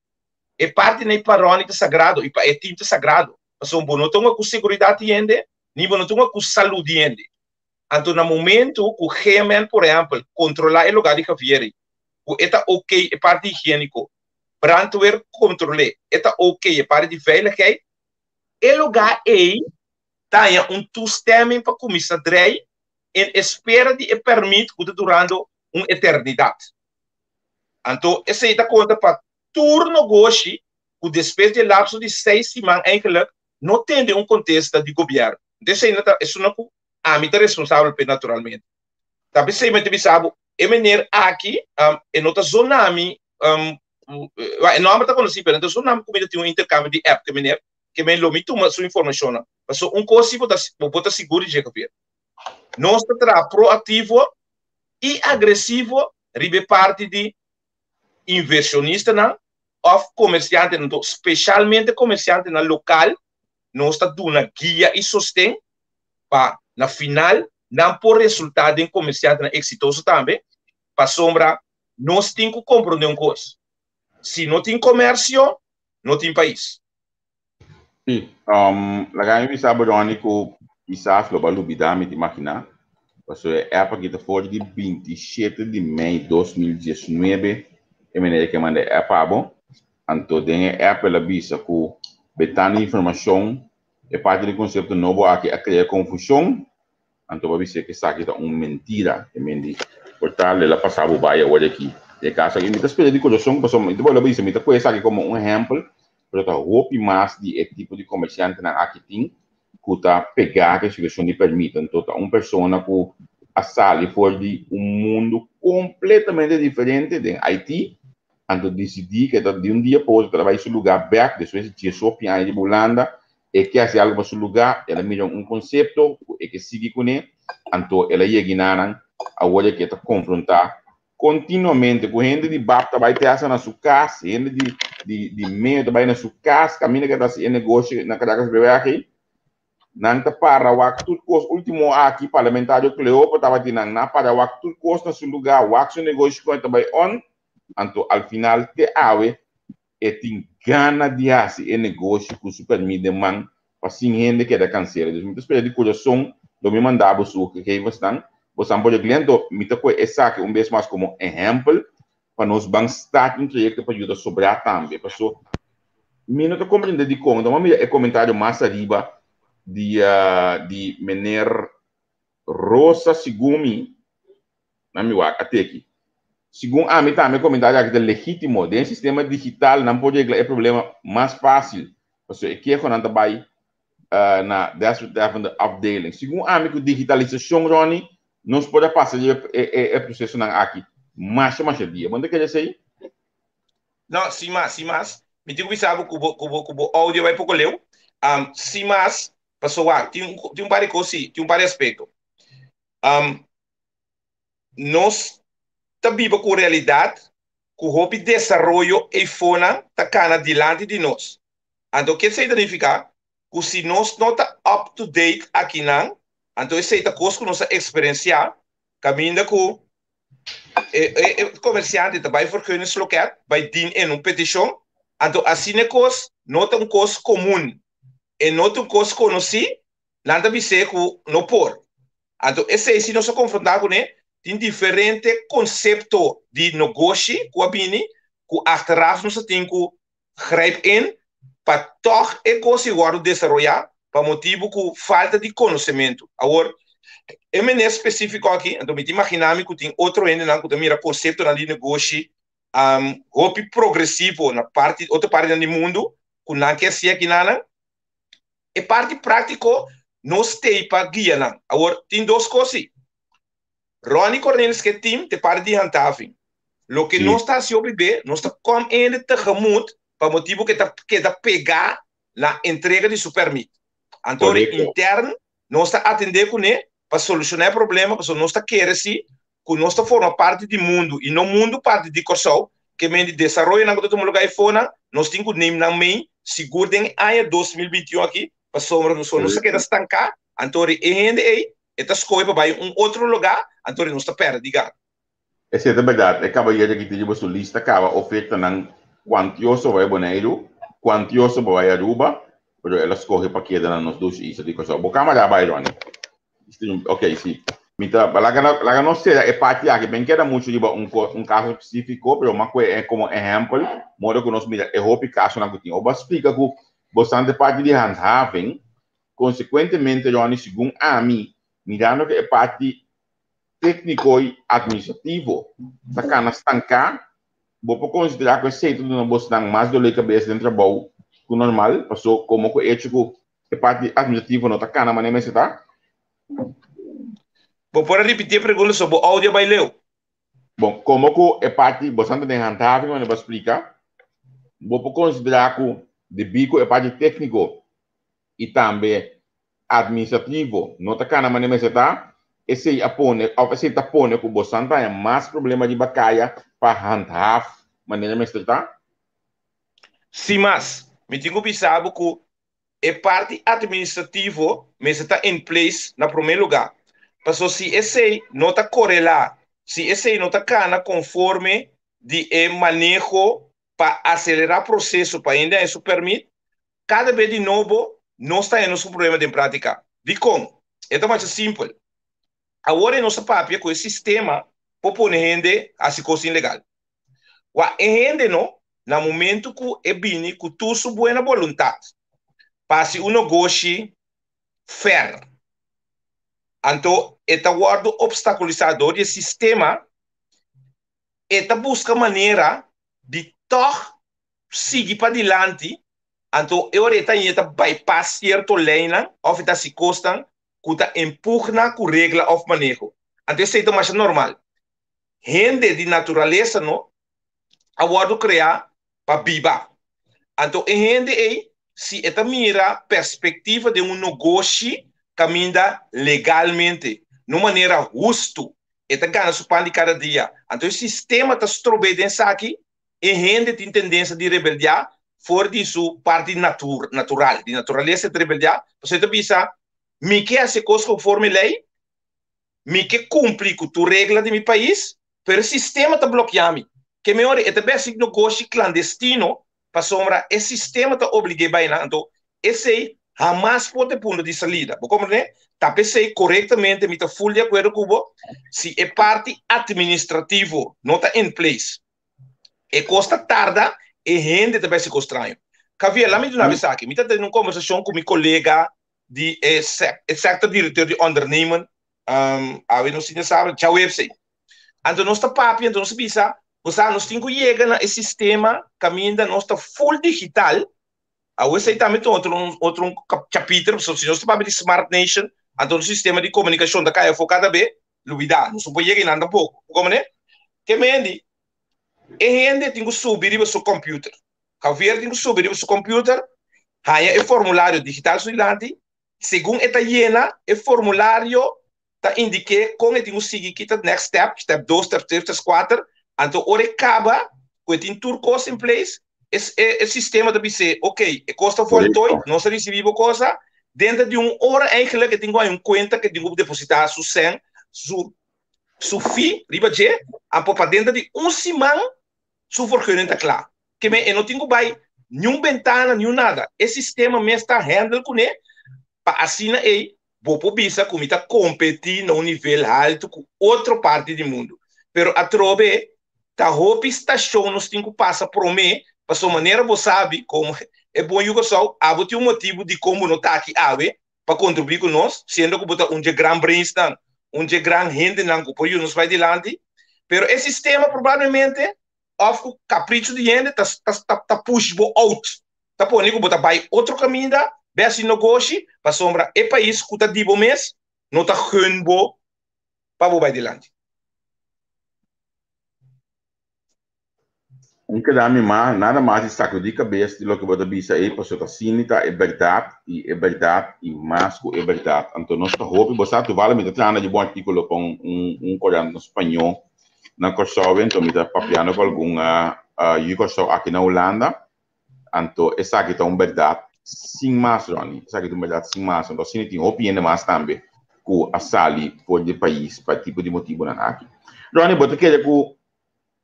E parti nei pa Ronnie ta sagrado i pa e team ta sagrado, pasobra bo no ta hunga ku seguridat di hende, ni bo no ta hunga ku salud di hende. Anto na momento ku GMN por ehèmpel kontrolá e lugá di Javier ei, ku e ta oké e parti higiéniko, brandweer kontrol'é, e ta oké e parti di veiligheid, e lugá ei ta haña un toestemming pa kuminsá drei en espera di e pèrmit ku ta durando un eternidat. Anto esei ta konta pa tur nogoshi ku despues di e lapso di seis siman eigenlik no tende un kontesta di gobièrnu. Anto esei no ta esunnan ku ami ta responsabel p'e naturalmente. Ta p'esei mi ta bisa bo e meneer aki e no ta zona mi, e nòmber ta konosí pero e no ta zona mi ku mi ta tin un interkambio di app ku e meneer. Ke men lo mi tuma su informashonnan. Pasobra un kos si bo ta bo ta sigur di dje Javier. Nos ta traha proaktivo i agresivo riba e parti di inversionistanan òf komersiantenan, anto speshalmente komersiantenan lokal nos ta duna guia i sosten pa na final nan por resultá den komersiantenan eksitoso tambe, pasobra nos tin ku komprondé un kos, si no tin komersio no tin pais. Sí, laga mi bisa bo Ronnie ku kisas lo bo a lubida mi ta imaginá, pasobra e app aki ta for di 27 di mei 2019 e meneer ke manda e app abo, anto den e app el a bisa ku betando informashon e parti di konsepto nobo aki a krea konfushon, Anto bo a bis'é ku esaki ta un mentira. E men di, Por tal, el a pasa bo bai awor aki. Den e kaso aki, mi ta spera di kurason, pasobra mi ta bolbe bisa, mi ta kohe esaki komo un ehèmpel, pero ta hopi mas di e tipo di komersiantenan aki tin ku ta pegá ku e situashon di pèrmit. Anto ta un persona ku a sali for di un mundu kompletamente diferente den IT, anto disidí ku e ta di un dia pa otro ta bai su lugá bèk despues di dieshopi aña riba Hulanda, E ke hasi algu pa su lugá, el a mira un konsepto ku e ke sigui kuné, anto el a yega inanan awor e ke ta konfrontá kontinuamente ku hende di bap ta bai te hasa na su kas, hende di di di medio ta bai na su kas kaminda ke ta hasi e negoshi na Caracas Beweg ei, nan ta para wak tur kos. Ultimo aki parlamentario Cleopa tabatin nan, nan a para wak tur kos na su lugá, wak su negoshi kon e ta bai on, anto al final te awe E tin gana di hasi e negoshi ku su pèrmit den man pa sin hende keda kansera. Dus mi ta spera di kurason lo mi manda bo su gegevensnan. Bo san por regla. Anto mi ta kohe esaki un bes mas komo ehèmpel pa nos ban start un trayekto pa yuda sobrá tambe. Paso mi no ta komprendé dikon. Anto mi a mira e komentario mas ariba di di mener Rosa segun mi Na mi wak a teki. Segun ami tambe e komentario aki ta legítimo. Den sistema digital nan por regla e problema mas fásil, pasobra e kehonan ta bai na desbetreffende afdeling. Segun ami ku digitalisashon, Ronnie, nos por a pasa riba e prosesonan aki masha masha dia. Bo no ta kere esei? No, sin mas, sin mas. Mi tin ku bisa bo ku bo ku bo ku bo audio bai poko leu. Sin mas, pasobra wak, tin un par di kos si, tin un par di aspekto. Nos ta biba ku realidat ku hopi desaroyo eifonan ta kana dilanti di nos. Anto ke esei ta nifiká? Ku si nos no ta up to date akinan, anto esei ta kos ku nos a eksperensiá kaminda ku E komersiante ta bai vergunningsloket, bai dien in un petishon, anto asina e kos no ta un kos komun, e no ta un kos konosí, nan ta bis'é ku no por. Anto esei si nos a konfrontá kuné, tin diferente konsepto di nogoshi ku a bini ku achteraf nos a tin ku grijp in pa tòg e kos ei wòrdu desaroyá pa motibu ku falta di konosementu. Awor, e mener spesífiko aki, anto mi ta imaginá mi ku tin otro hendenan ku ta mira konseptonan di negoshi hopi progresivo na parti otro partinan di mundu ku nan ke hasi akinanan. E parti práktiko nos t'ei pa guia nan. Awor, tin dos kos si. Ronnie Cornelis ke team te parti di handhaving. Loke nos ta hasi hopi be, nos ta kom hende tegemoet pa motibu ke ta keda pegá na entrega di su pèrmit. Anto ri intern nos ta atendé kuné pa solushoná e problema pasobra nos ta kere si ku nos ta forma parti di mundu i no mundu parti di Kòrsou ke men di desaroyonan ku ta tuma lugá efonan nos tin ku neem nan mei sigur den e aña 2021 aki pasobra nos ta keda stanká anto ri e hende ei E ta skohe pa bai un otro lugá, anto nos ta pèrdè di gana. Esei ta bèrdat, e kabayero aki ta riba su lista kaba ofertanan kuantioso pa bai Boneiru, kuantioso pa bai Aruba, pero el a skohe pa keda na nos dushi isla di Kòrsou. Bo kamara a bai, Ronnie? Ok, si. Mi ta, laga, laga nos sera e parti aki, ben keda muchu riba un un kaso spesífiko, pero m'a kohe e komo ehèmpel, modo ku nos mira e hopi kasonan ku tin. Bo a splika ku bosnan ta parti di handhaving, Konsekuentemente, Ronnie, segun ami, mirando ku e parti tékniko i atministrativo ta kana stanká, bo por konsiderá ku esei ta duna bosnan mas dolé kabes den trabou ku normal, paso komo ku echo ku e parti atministrativo no ta kana manera mester ta? Bo por a ripití e pregunta so bo audio a bai leu? Bon, komo ku e parti bosan ta den handhaving manera bo a splika, bo por konsiderá ku debí ku e parti tékniko i tambe administrativo no ta kana manera mester ta, esei a pone òf esei ta pone ku bosan ta haña mas problema riba kaya pa handhaaf manera mester ta? Sin mas, mi tin ku bisa bo ku e parti administrativo mester ta in place na promé lugá. Paso si esei no ta korelá, si esei no ta kana konforme di e maneho pa aselerá proseso pa hende haña su pèrmit, Kada bes di nobo nos ta haña nos ku problema den prátika. Dikon? E ta masha simpel. Awor e nos ta papia ku e sistema por pone hende hasi kos ilegal. Wak, e hende no, na momentu ku e bini ku tur su buena boluntat pa hasi un nogoshi fèr, anto e ta wòrdu opstakulisá dor di e sistema, e ta buska manera di tòg sigui padilanti, anto e ora e ta ta bypass cierto leynan of e ta haci cosnan cu ta empugna cu regla of maneho. Anto esey ta masha normal. Hende di naturalesa no a wordo crea pa biba. Anto e hende ey si e ta mira perspectiva den un nogoshi caminda legalmente, na un manera husto, e ta gana su pan di cada dia. Anto e sistema ta strobe den esaki. E hende tin tendensia di rebeldiá for di su parti natur, natural, di naturalesa e ta rebeldiá, pasobra e ta bisa, Mi ke hasi e kos konforme lei, mi ke kumpli ku tur regla di mi pais, pero e sistema ta blokiá mi. Ke mi ora e ta besi nogoshi klandestino pasobra e sistema ta oblig'é bai nan. Anto esei hamas por ta e punto di salida. Bo komprendé? Ta p'esei korektamente mi ta ful di akuerdo ku bo, si e parti atministrativo no ta in place, E kos ta tarda, e hende ta besi kos straño. Javier, laat mi duna bo esaki. Mi ta tene un kombersashon ku mi kolega di e e sector directeur di ondernemen, awe nos tin djasabra, djaweps ei. Anto nos ta papia, anto nos ta bisa, bo sa, nos tin ku yega na e sistema kaminda nos ta full digital. Awe esei tambe ta otro otro chapiter, pasobra si nos ta papia di smart nation, anto nos sistema di komunikashon ta kai afó kada be. Lubidá, nos no por yega einan tampoko. Bo komprendé? Ke mendi, e hende tin ku subi riba su computer. Javier tin ku subi riba su computer, haña e formulario digital su dilanti, segun e ta yena e formulario ta indik'é kon e tin ku sigui ki ta next step, step dos, step tres, step kuater, anto ora e kaba ku e tin tur kos in place, e e sistema ta bis'é, ok, e kos ta voltooi, nos a risibí bo kosa, denter di un ora eigenlijk e tin ku haña un kuenta ku e tin ku depositá su sèn, su su fee riba dje, anto pa denter di un siman su vergunning ta kla. Ke men e no tin ku bai niun bentana, niun nada. E sistema mes ta handle kuné pa asina ei bo por bisa ku mi ta kompetí na un nivel haltu ku otro parti di mundu. Pero atrobe ta hopi stashon nos tin ku pasa promé, pasobra manera bo sabi komo e bon yu Kòrsou, abo tin un motibu dikon bo no ta aki awe pa kontribuí ku nos, siendo ku bo ta un dje gran brainsnan, un dje gran hendenan ku por yuda nos bai dilanti. Pero e sistema probablemente òf ku kapricho di hende ta ta push bo out, ta pone ku bo ta bai otro kaminda, bai hasi nogoshi, pasobra e pais ku ta di bo mes no ta gun bo pa bo bai dilanti. Un keda mi mas, nada mas di sakudí kabes di loke bo ta bisa ei, pasobra ta asina ta e bèrdat i e bèrdat i mas ku e bèrdat. Anto nos ta hopi, bo sa tuval mi ta trahando di bon artíkulo pa un un korant na spañó na Kòrsou, anto mi ta papiando ku algun yu Kòrsou aki na Hulanda, anto esaki ta un bèrdat sin mas Ronnie, esaki ta un bèrdat sin mas, anto asina tin hopi hende mas tambe ku a sali for di e pais pa e tipo di motibunan aki. Ronnie, bo ta kere ku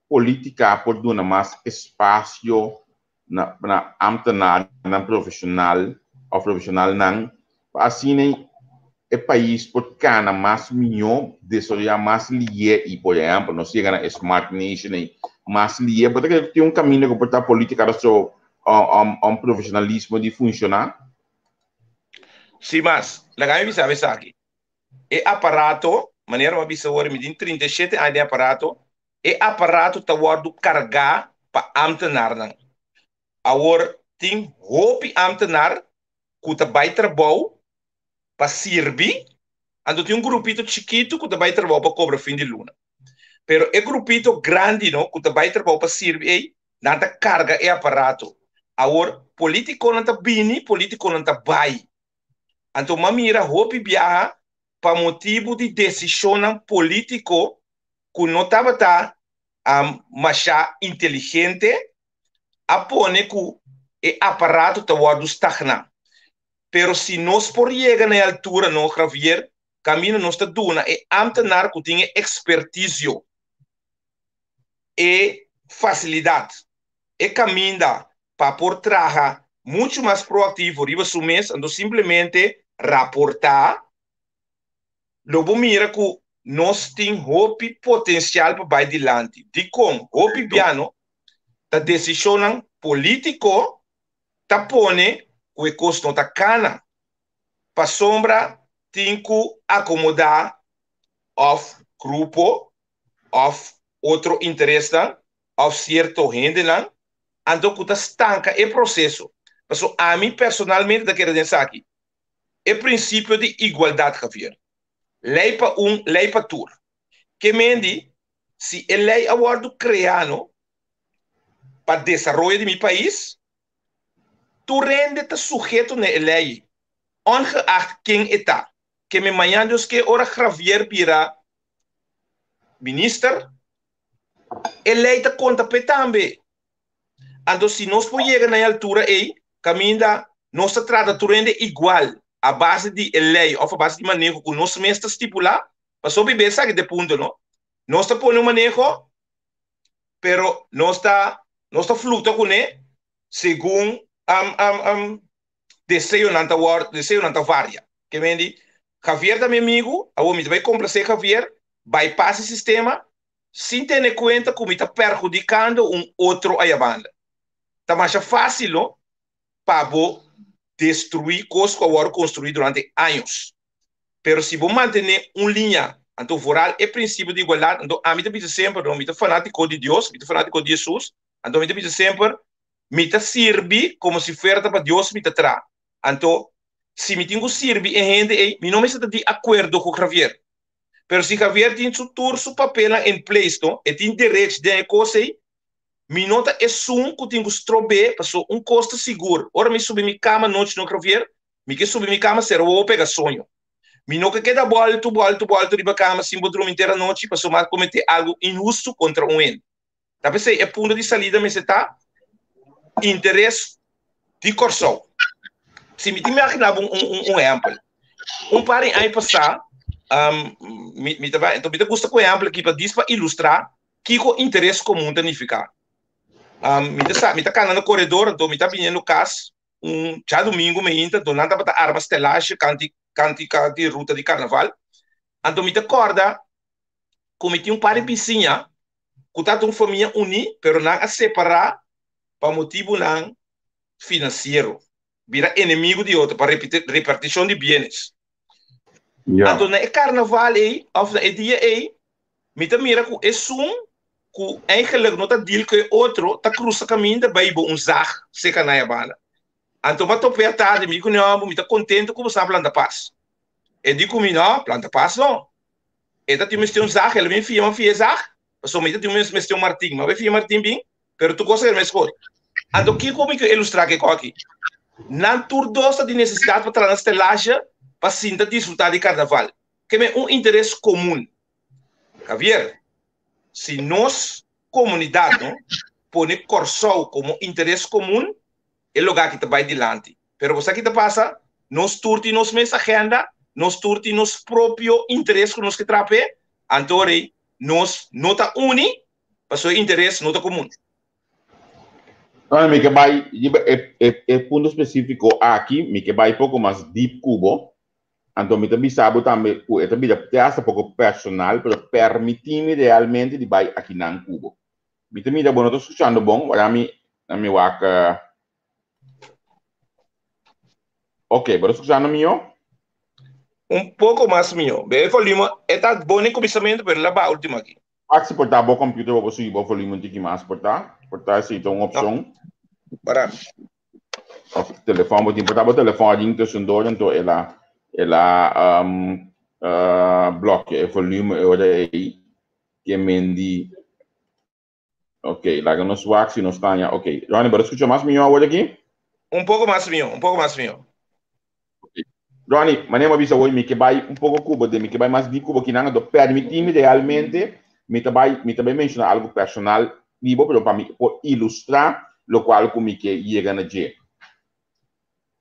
polítika por duna mas espasio na na ámtenarnan profeshonal òf profeshonalnan pa asina e pais por kana mas mihó, desaroyá mas lié i por ehèmpel nos yega na e smart nation ei mas lié. Bo ta kere ku tin un kaminda ku por ta polítika ta so un profeshonalismo di funshoná? Sin mas, laga mi bisa bo esaki. E aparato, manera mi a bisa awor, mi tin 37 aña den aparato, e aparato ta wòrdu kargá pa ámtenarnan. Awor tin hopi ámtenar ku ta bai trabou pa sirbi, anto tin un grupito chikitu ku ta bai trabou pa kobra fin di luna. Pero e grupito grandi no ku ta bai trabou pa sirbi ei, nan ta karga e aparato. Awor politikonan ta bini, politikonan ta bai. Anto m'a mira hopi biaha pa motibu di desishonnan polítiko ku no tabata mashá inteligente a pone ku e aparato ta wòrdu stagná. Pero si nos por yega na e altura no, Javier, kaminda nos ta duna e ámtenar ku tin e ekspertisio, e fasilidat, e kaminda pa por traha muchu mas proaktivo riba su mes, anto simplemente raportá, lo bo mira ku nos tin hopi potensial pa bai dilanti. Dikon? Hopi biano ta desishonnan polítiko ta pone ku e kos no ta kana, pasobra tin ku akomodá òf grupo òf otro interesnan òf sierto hendenan anto ku ta stanka e proseso. Pasobra ami personalmente ta kere den esaki, e prinsipio di igualdat, Javier. Lei pa un, lei pa tur. Ke mendi, si e lei a wòrdu kreá no pa desaroyo di mi pais, tur hende ta suheto na e lei, ongeacht ken e ta. Ke men mañan Dios ke ora Javier bira minister, e lei ta konta p'e tambe. Anto si nos por yega na e altura ei, kaminda nos ta trata tur hende igual a base di e lei òf a base di maneho ku nos mes ta stipulá, pasobra hopi bes esaki ta e punto, no? Nos ta pone un maneho, pero nos ta nos ta fluktua kuné segun deseonan ta wòrdu, deseonan ta varia. Ke men di, Javier ta mi amigu, awor mi ta bai komplasé Javier, bypass e sistema, sin tene kuenta ku mi ta perhudikando un otro ayabanda. Ta masha fásil no pa bo destruí kos ku a wòrdu konstruí durante años. Pero si bo mantené un liña, anto vooral e prinsipio di igualdat, anto ami ta bisa semper, no, mi ta fanátiko di Dios, mi ta fanátiko di Hesus, anto mi ta bisa semper, mi ta sirbi komo si fuera ta pa Dios mi ta traha. Anto, si mi tin ku sirbi e hende ei, mi no mester ta di akuerdo ku Javier. Pero si Javier tin su tur su papelnan in place, no, e tin derech den e kos ei, mi no ta esun ku tin ku strob'é, pasobra un kos ta sigur, ora mi subi mi kama anochi, no, Javier, mi ke subi mi kama sera wowo pega soño. Mi no ke keda bòltu, bòltu, bòltu riba kama sin bo drumi henter anochi pasobra mi a kometé algu inhustu kontra un hende. Ta p'esei e punto di salida mester ta interes di Kòrsou. Si mi tin imaginá bo un ehèmpel, un par di aña pasá. Um, mi, mi ta, anto mi ta gusta ku ehèmpel aki pa dis pa ilustrá kiko interes komun ta nifiká. Um, mi ta sa, mi ta kana na koredor, anto mi ta biniendo kas un djadumingu meinta, anto nan tabata arma stelage kanti kanti kanti ruta di karnaval. Anto mi ta kòrda ku mi tin un par di bisiña ku tabata un famia uní, pero nan a separá pa motibunan finansiero. Bira enemigo di otro pa reparticion di bienes. Ja. Anto na e carnaval ei, of na e dia ei, mi ta mira ku esun ku eigenlijk no ta deal ku e otro, ta cruza caminda bai bo un zag seca na e banda. Anto m'a tope a tardi, mi di ku no, mi ta contento ku bo sa planta pas. E di ku mi, no, planta pas no. E ta tin mester un zag, el a bin fia, m'a fia e zag, pasobra mi ta tin mester un martin. M'a bai fia martin bin, pero tur cosa era meskos. Anto kiko mi ke ilustrá ke koki? Nan tur dos ta tin nesesidat pa traha nan stelage pa sinta disfrutá di karnaval. Ke men un interes komun. Javier, si nos komunidat no pone Kòrsou komo interes komun, e lugá aki ta bai dilanti. Pero bo sa ki ta pasa? Nos tur tin nos mes agenda, nos tur tin nos propio interes ku nos ke traha p'e, anto rei nos no ta uni pasobra e interes no ta komun. No, mi ke bai riba e, e, e punto spesífiko aki, mi ke bai poko mas deep ku bo. Anto mi ta bisa bo tambe ku e ta bira te hasta poko personal, pero permití mi realmente di bai akinan ku bo. Mi ta mira bo no ta skuchando bon, wara mi na mi wak. Ok, bo ta skuchando mihó? Un poko mas mihó. Be e volume e ta bon den kuminsamentu, pero el a baha ultimo aki. Wak si por ta bo computer bo por subi bo volume un tiki mas por ta. Por ta esei ta un opcion. Para. Of telefon bo tin por ta bo telefon a ring tussendoor anto el a el a um, uh, blokea e volume e ora ei ke men di Ok, laga nos wak si nos taña. Ok, Ronnie, bo ta skucha mas mihó awor aki? Un poko mas mihó, un poko mas mihó. Ok. Ronnie, manera mi a bisa awor, mi ke bai un poko ku bo, den mi ke bai mas dip ku bo kinan, anto permití mi realmente, mi ta bai, mi ta bai menshoná algu personal di bo, pero pa mi por ilustrá lokual ku mi ke yega na dje.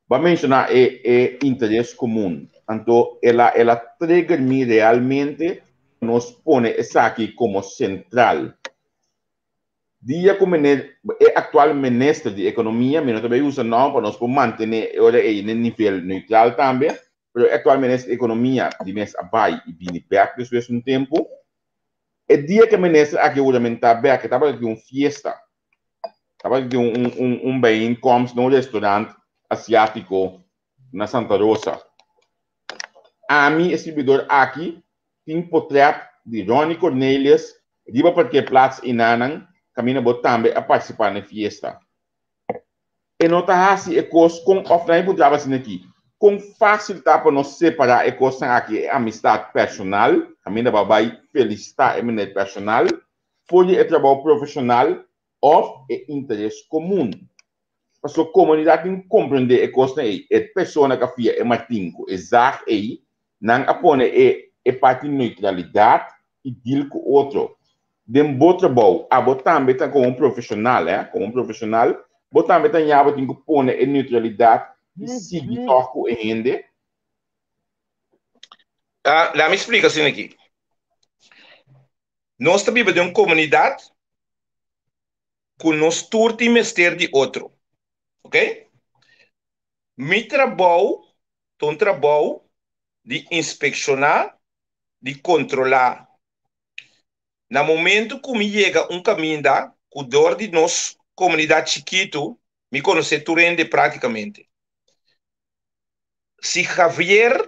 Bo a menshoná e e interes komun, anto el a el a trigger mi realmente pa nos pone esaki komo sentral. Dia ku mene e aktual minister di ekonomia, mi no ta bay usa nòmber pa nos por mantené e ora ei na nivel neutral tambe, pero e aktual minister di ekonomia di mes a bai i bini bèk despues un tempu. E dia ku e minister aki a huramentá bèk e tabata tin un fiesta. Tabata tin un un un bijeenkomst na un restaurant asiátiko na Santa Rosa. Ami, e sirbidor aki, tin potret di Ronnie Cornelius riba parkeerplaats einanan kaminda bo tambe a partisipá na e fiesta. E no ta hasi e kos kon òf nan e puntraba asina aki, kon fásil ta pa nos separá e kosnan aki, e amistat personal, kaminda bo a bai felisitá e meneer personal, for di e trabou profeshonal òf e interes komun. Pasobra komunidat tin ku komprendé e kosnan ei. E persona ku a fia e martin ku e zag ei, nan a pone e e parti neutralidat i deal ku otro. Den bo trabou, abo tambe ta komo un profeshonal, eh, komo un profeshonal, bo tambe ta ña bo tin ku pone e neutralidat i sigui tòg ku e hende. Ah, laat mi splika asina aki. Nos ta biba den un komunidat ku nos tur tin mester di otro. Ok? Mi trabou ta un trabou di inspekshoná, di kontrolá. Na momentu ku mi yega un kaminda ku dor di nos komunidat chikitu mi konosé tur hende práktikamente. Si Javier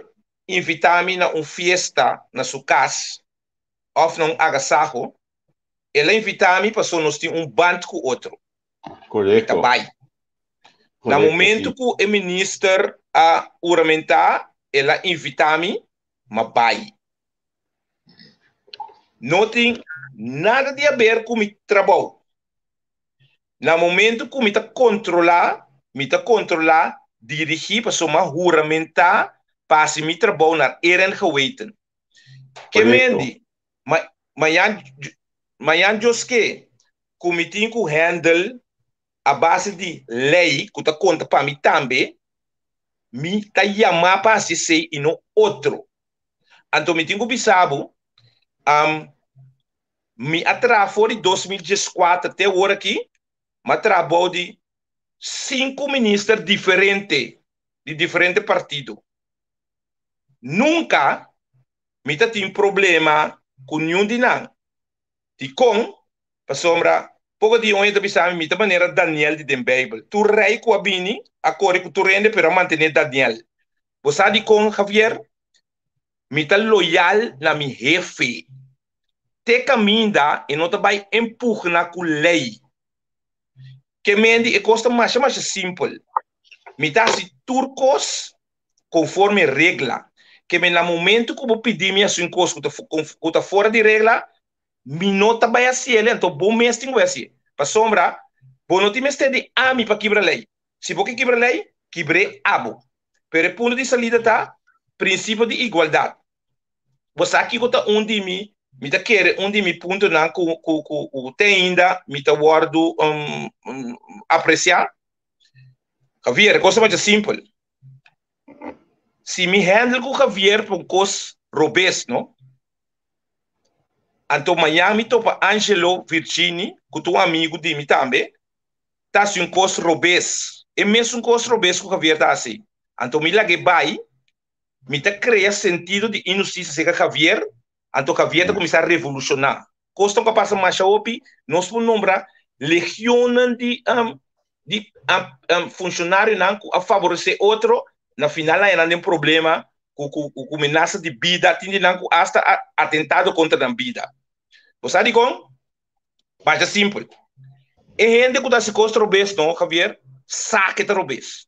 invitá mi na un fiesta na su kas, òf na un agasaho, el a invitá mi pasobra nos tin un band ku otro. Mi ta Korekto. bai. Na Korekto, momentu sí. ku e minister a huramentá, el a invitá mi, m'a bai. No tin nada di haber ku mi trabou. Na momentu ku mi ta kontrolá, mi ta kontrolá, dirigí, pasobra m'a huramentá pa hasi mi trabou naar eer en geweten. Ke mendi, ma mañan mañan Dios ke ku mi tin ku handle a base di lei ku ta konta pa mi tambe, mi ta yamá pa hasi esei i no otro. Anto mi tin ku bisa bo, mi a traha for di 2014 te awor aki, mi a traha bou di sinku minister diferente di diferente partido. Nunka mi ta tin problema ku niun di nan. Dikon? Pasobra poko di oña ta bisa mi, mi ta manera Daniel di den Beibel. Tur rei ku a bini a kore ku tur hende, pero a mantené Daniel. Bo sa dikon, Javier? Mi ta loyal na mi hefe. Te kaminda e no ta bai empugna ku lei. Ke mendi e kos ta masha masha simpel. Mi ta hasi tur kos konforme regla. Ke men na momento ku bo pidi mi hasi un kos ku ta ku ta fora di regla, mi no ta bai hasi el, anto bo mes tin ku bai hasi. Pasobra bo no tin mester di ami pa kibra lei. Si bo ke kibra lei, kibr'é abo. Pero e punto di salida ta prinsipio di igualdat. Bo sa kiko ta un di mi, mi ta kere un di mi puntonan ku ku ku ku te ainda mi ta wòrdu apresiá? Javier, e kos ta masha simpel. Si mi handle ku Javier pa un kos robes, no? Anto mañan mi topa Angelo Virgini, ku ta un amigu di mi tambe, ta hasi un kos robes, e mesun kos robes ku Javier ta hasi. Anto mi lag'é bai, mi ta krea sentido di inhustisia serka Javier, anto Javier ta kuminsá revolushoná. Kosnan ku a pasa masha hopi, nos por nombra legionnan di di funshonarionan ku a faboresé otro, na final a haña nan den problema ku ku ku menasa di bida, tin di nan ku asta a atentado kontra nan bida. Bo sa dikon? Masha simpel. E hende ku ta hasi kos robes no, Javier, sa ke ta robes.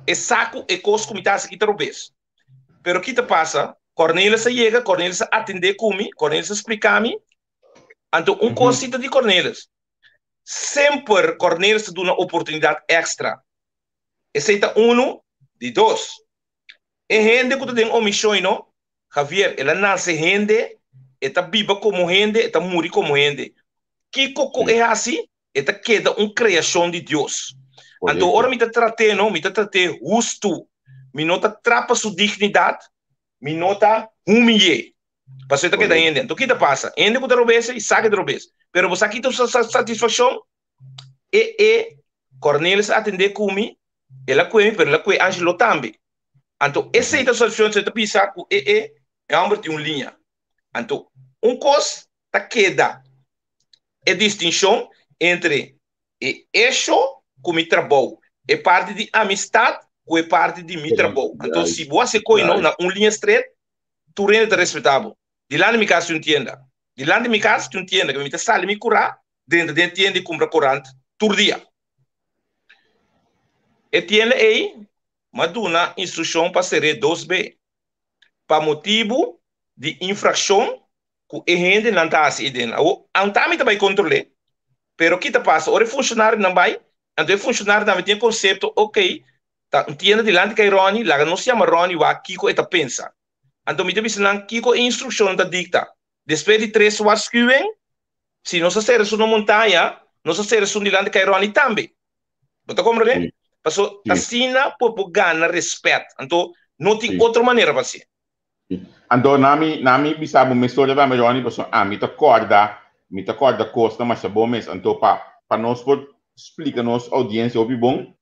E sa ku e kos ku mi ta hasi aki ta robes. Pero ki ta pasa? Cornelis a yega, Cornelis a atendé ku mi, Cornelis a splika mi. Anto un kos si ta di Cornelis, semper Cornelis ta duna oportunidat èkstra. Esei ta unu. Di dos, e hende ku ta den omishon no, Javier, el a nase hende, e ta biba komo hende, e ta muri komo hende. Kiko ku e hasi, e ta keda un kreashon di Dios. Anto ora mi ta trat'é no, mi ta trat'é hustu. Mi no ta trapa su dignidat, mi no ta humiy'é. Pasobra e ta keda hende. Anto ki ta pasa? Hende ku ta robes ei sa ke ta robes. Pero bo sa ki ta su satisfakshon? E e Cornelis a atendé ku mi, el a kue mi, pero el a kue Angelo tambe. Anto esei ta satisfakshon, esei ta bisa ku e e e hòmber tin un liña. Anto un kos ta keda e distinshon entre e esho ku mi trabou, e parti di amistat ku e parti di mi trabou. Anto si bo hasi koi no na un liña stret, tur hende ta respetá bo. Dilanti mi kas tin un tienda. Dilanti mi kas tin un tienda ku mi ta sali mi kurá drenta den e tienda i kumpra korant tur dia. E tienda ei m'a duna instrukshon pa ser'é dos be pa motibu di infrakshon ku e hendenan ta hasi ei den. Awor, anta mi ta bai kontrol'é, pero ki ta pasa? Ora e funshonarionan bai, anto e funshonarionan tambe tin e konsepto, okey, ta un tienda dilanti kai Ronnie, laga nos yama Ronnie wak kiko e ta pensa. Anto mi ta bisa nan kiko e instrukshonnan ta dikta. Despues di tres warskuwing, si nos a sera esun na montaña, nos a sera esun dilanti kai Ronnie tambe. Bo ta komprende? Paso asina por por gana respet. Anto no tin otro manera pa hasié. Anto na mi na mi bisa bo mes storia tambe Ronnie pasobra ami ta kòrda mi ta kòrda kosnan masha bon mes anto pa pa nos por splika nos audiencia hopi bon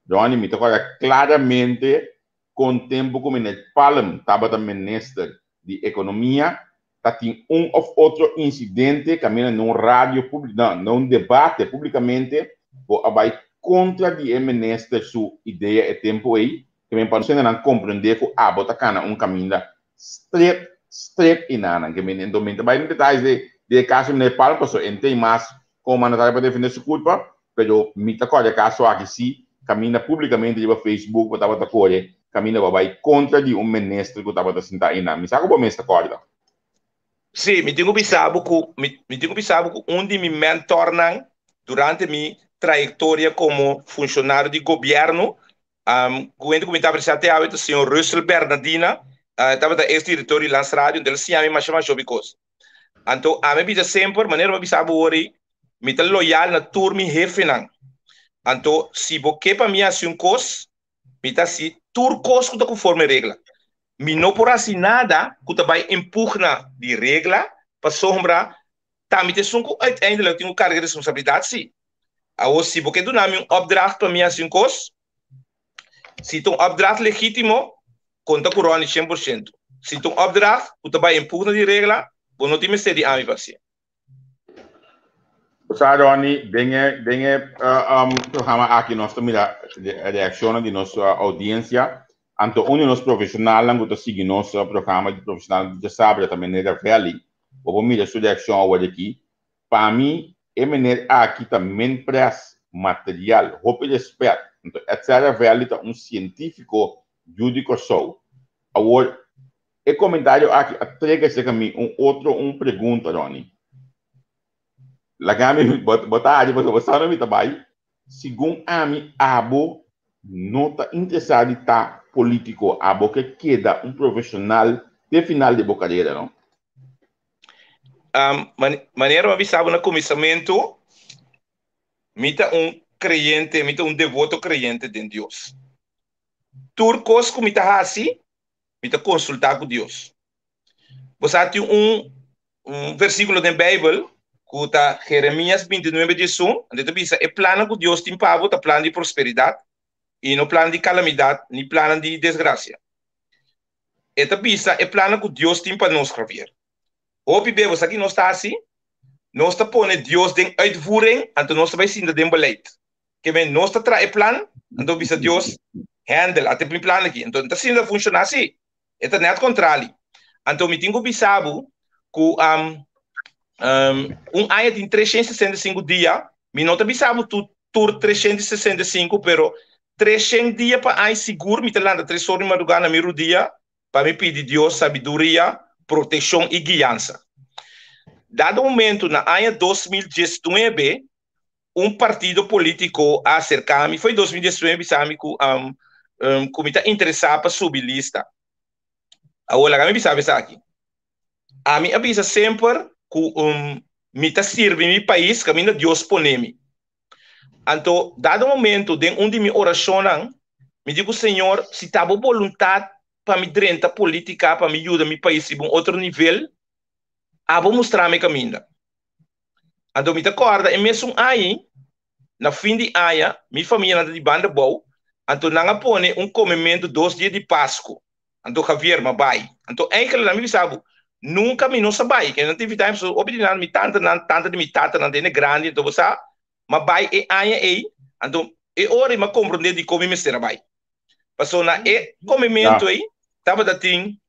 Ronnie mi ta kòrda klaramente kon tempu ku Meneer Palm tabata minister di ekonomia ta tin un òf otro insidente kaminda na un radio públiko na na un debate públikamente bo a bai kontra di e minister su idea e tempu ei Ke men pa nos hendenan komprendé ku abo ta kana un kaminda stret, stret i nanan. Ke men enton men ta bai den detalles de de e kaso meneer Palm pasobra e no tin mas komo mandatario pa defendé su kulpa, pero mi ta kòrda e kaso aki si kaminda públikamente riba Facebook bo tabata kore kaminda bo a bai kontra di un minister ku tabata sintá einan. Mi sa ku bo mes ta kòrda. Sí, mi tin ku bisa bo ku mi mi tin ku bisa bo ku un di mi mentornan durante mi trayektoria komo funshonario di gobièrnu Ku hende ku mi ta apresiá te awe ta señor Russell Bernardina, e tabata ex direktor di Lans Radio, anto el a siña mi masha masha hopi kos. Anto ami a bisa semper, manera mi a bisa bo ora ei, mi ta loyal na tur mi hefenan. Anto si bo ke pa mi hasi un kos, mi ta hasi tur kos ku ta konforme regla. Mi no por hasi nada ku ta bai en pugna di regla, pasobra ta mi ta esun ku uiteindelijk tin ku karga e responsabilidat si. Awor si bo ke duna mi un opdracht pa mi hasi un kos, si ta un opdracht legítimo, konta ku Ronnie 100%. Si ta un opdracht ku ta bai en pugna di regla, bo no tin mester di ami pa hasié. Bo sa Ronnie, den e den e programa aki nos ta mira reaccionnan di nos audiencia, anto un di nos profesionalnan cu ta sigui nos programa di profesional di djasabra ta meneer Ravelli, bo por mira su reaccion awor aki. Pa mi e meneer aki ta min pres material, hopi respet, anto Edsel Ravelli ta un cientifico yu di Corsou. Awor E komentario aki a trega serka mi un otro un pregunta, Ronnie. Laga mi, bo, bo ta ari pasobra bo sa mi ta bai. Segun ami, abo no ta interesá di ta polítiko, abo ke keda un profeshonal te final di bo karera, no? Um, man, manera mi a bisa bo na kuminsamentu, mi ta un kreyente, mi ta un devoto kreyente den Dios. Tur kos ku mi ta hasi, mi ta konsultá ku Dios. Bo sa tin un un versíkulo den Beibel ku ta Jeremías 29, 11, ante ta bisa e plannan ku Dios tin pa bo ta plan di prosperidat i no plan di kalamidat ni plannan di desgrasia. E ta bisa e plannan ku Dios tin pa nos, Javier. Hopi be bo sa ki nos ta hasi? Nos ta pone Dios den uitvoering, anto nos ta bai sinta den beleid. Ke men nos ta traha e plan, anto bisa Dios, handle, ate mi plan aki. Anto ta asina ta funciona si. E ta net contrali. Anto mi tin ku bisa bo ku um, um, un aña tin 365 dia, mi no ta bisa bo tu, tur 365, pero 300 dia pa aña sigur mi ta lanta 3 or di madrugada na mi rudia pa mi pidi Dios sabiduria, protekshon i guiansa. Dado momento na aña 2019, un partido polítiko a aserká mi, foi 2019, bisa mi ku um, um, ku mi ta interesá pa subi lista. Awor, laga mi bisa esaki. Ami a bisa semper ku um, mi ta sirbi mi pais kaminda Dios pone mi. Anto, dado momento, den un di mi orashonnan, mi di ku Señor, si ta bo boluntat pa mi drenta polítika, pa mi yuda mi pais riba un otro nivel, abo mustra mi kaminda. Anto mi ta kòrda e mesun aña, na fin di aña, mi famianan ta di banda bou, anto nan a pone un komementu dos dia di Pasku. Anto Javier, m'a bai. Anto eigenlijk nan mi bisa bo, nunka mi no sa bai, ke nan ta invitá mi pasobra hopi di nan, mi tantanan, tanta di mi tatanan ta hende grandi, anto bo sa, m'a bai e aña ei, anto e ora ei m'a komprondé dikon mi mester a bai. Pasobra na e komementu ei tabata tin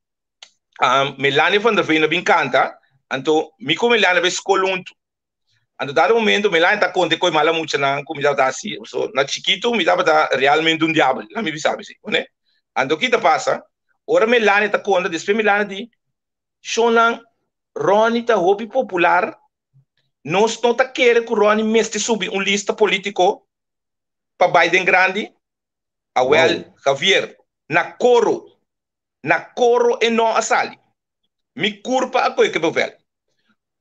um, Melania van der Veen a bin kanta, anto mi ku Melania a bai skol huntu. Anto dado momento Melania ta konta e koi mala muchanan ku mi tabata hasi. So, na chikitu mi tabata realmente un diabel, la mi bisa si, ne? Anto ki ta pasa? Ora Melania ta konta, despues Melania di, Shonnan, Ronnie ta hopi popular, nos no ta kere ku Ronnie mester subi un lista politiko pa bai den grandi. Awel, wow. Javier, na koro, Na koro e no a sali. Mi kurpa a koe kebevel.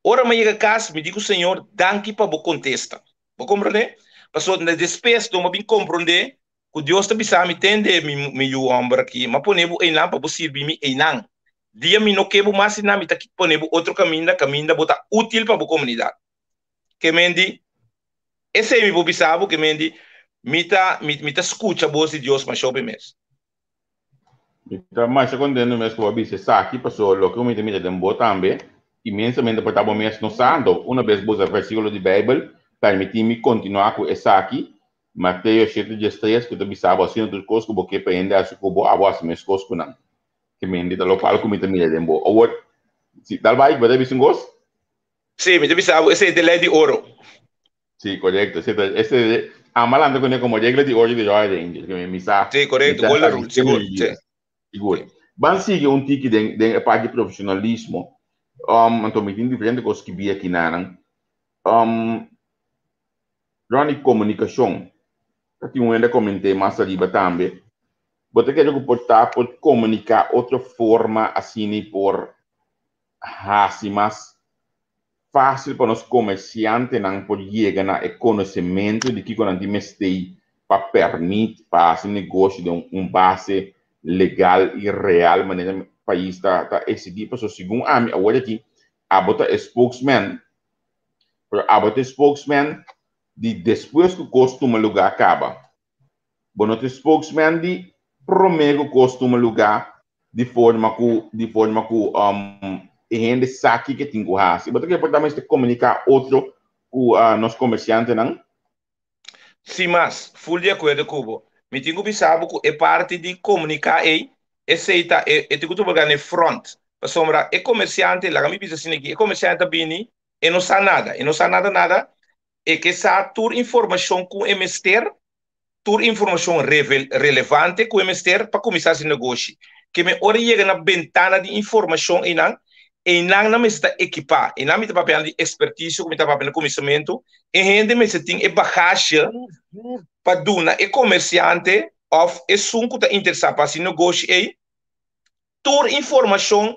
Ora mi a yega kas, mi di ku Señor, Danki pa bo kontesta. Bo komprondé? Pasobra na despues lo mi a bin komprondé ku Dios ta bisa mi, Tende, mi, mi yu hòmber aki, mi a pone bo einan pa bo sirbi mi einan. Dia mi no ke bo mas einan, mi ta pone bo otro kaminda, kaminda bo ta útil pa bo komunidat. Ke men di, Esei mi por bisa bo, ke men di, mi ta, mi, mi ta skucha bos di Dios masha hopi mes. Mi ta masha contento mes cu bo a bisa esaki, pasobra loke mi ta mira den bo tambe, inmensamente por ta bo mes no sa. Anto, una bes bo usa versiculo di Bijbel, permiti mi continua cu esaki, Mateo shete diestres, cu ta bisa bo asina tur cos cu bo ke pa hende haci cu bo, abo haci mescos cu nan. Ke mente ta locual cu mi ta mira den bo. Awor, si, dal bai, bo ta bisa un cos? Sí, mi ta bisa bo, esei ta e ley di oro. Sí, correcto. Ese, ese, amalando con como regla di oro di Royal Rangers, que mi sa. Sí, correcto. Golden rule, sigur. Sí. Sigur. Ban sigue un tiki den, den e parte di profesionalismo. Um, anto mi tin diferente cos que vi aquí nanan. Um, Ronnie, comunicacion. Ta tin un hende comenté mas arriba tambe. Bo ta kere ku por ta por comunica otro forma asina por hasi mas fácil pa nos komersiantenan por yega na e konosementu di kiko nan tin mester pa pèrmit pa hasi negoshi den un base. legal i real manera pais ta ta eksigí paso segun ami awor aki abo ta e spokesman pero abo ta e spokesman di despues ku kos tuma lugá kaba. Bo no ta e spokesman di promé ku kos tuma lugá di forma ku di forma ku e hende sa kiko e tin ku hasi. Bo ta kere por ta mester komuniká otro ku nos komersiantenan? Sin mas, ful di akuerdo ku bo. Mi tin ku bisa bo ku e parti di komuniká ei, esei ta e e tin ku tuma na e front. Pasobra e komersiante, laga mi bisa asina aki, e komersiante ta bini, e no sa nada, e no sa nada nada, e ke sa tur informashon ku e mester, tur informashon relevante ku e mester pa kuminsá hasi negoshi. Ke men ora e yega na bentana di informashon einan, einan nan mester ta ekipá. Einan mi ta papiando di ekspertisio ku mi ta papia na kuminsamentu. E hende mester tin e bagashe pa duna e komersiante òf esun ku ta interesá pa hasi negoshi ei tur informashon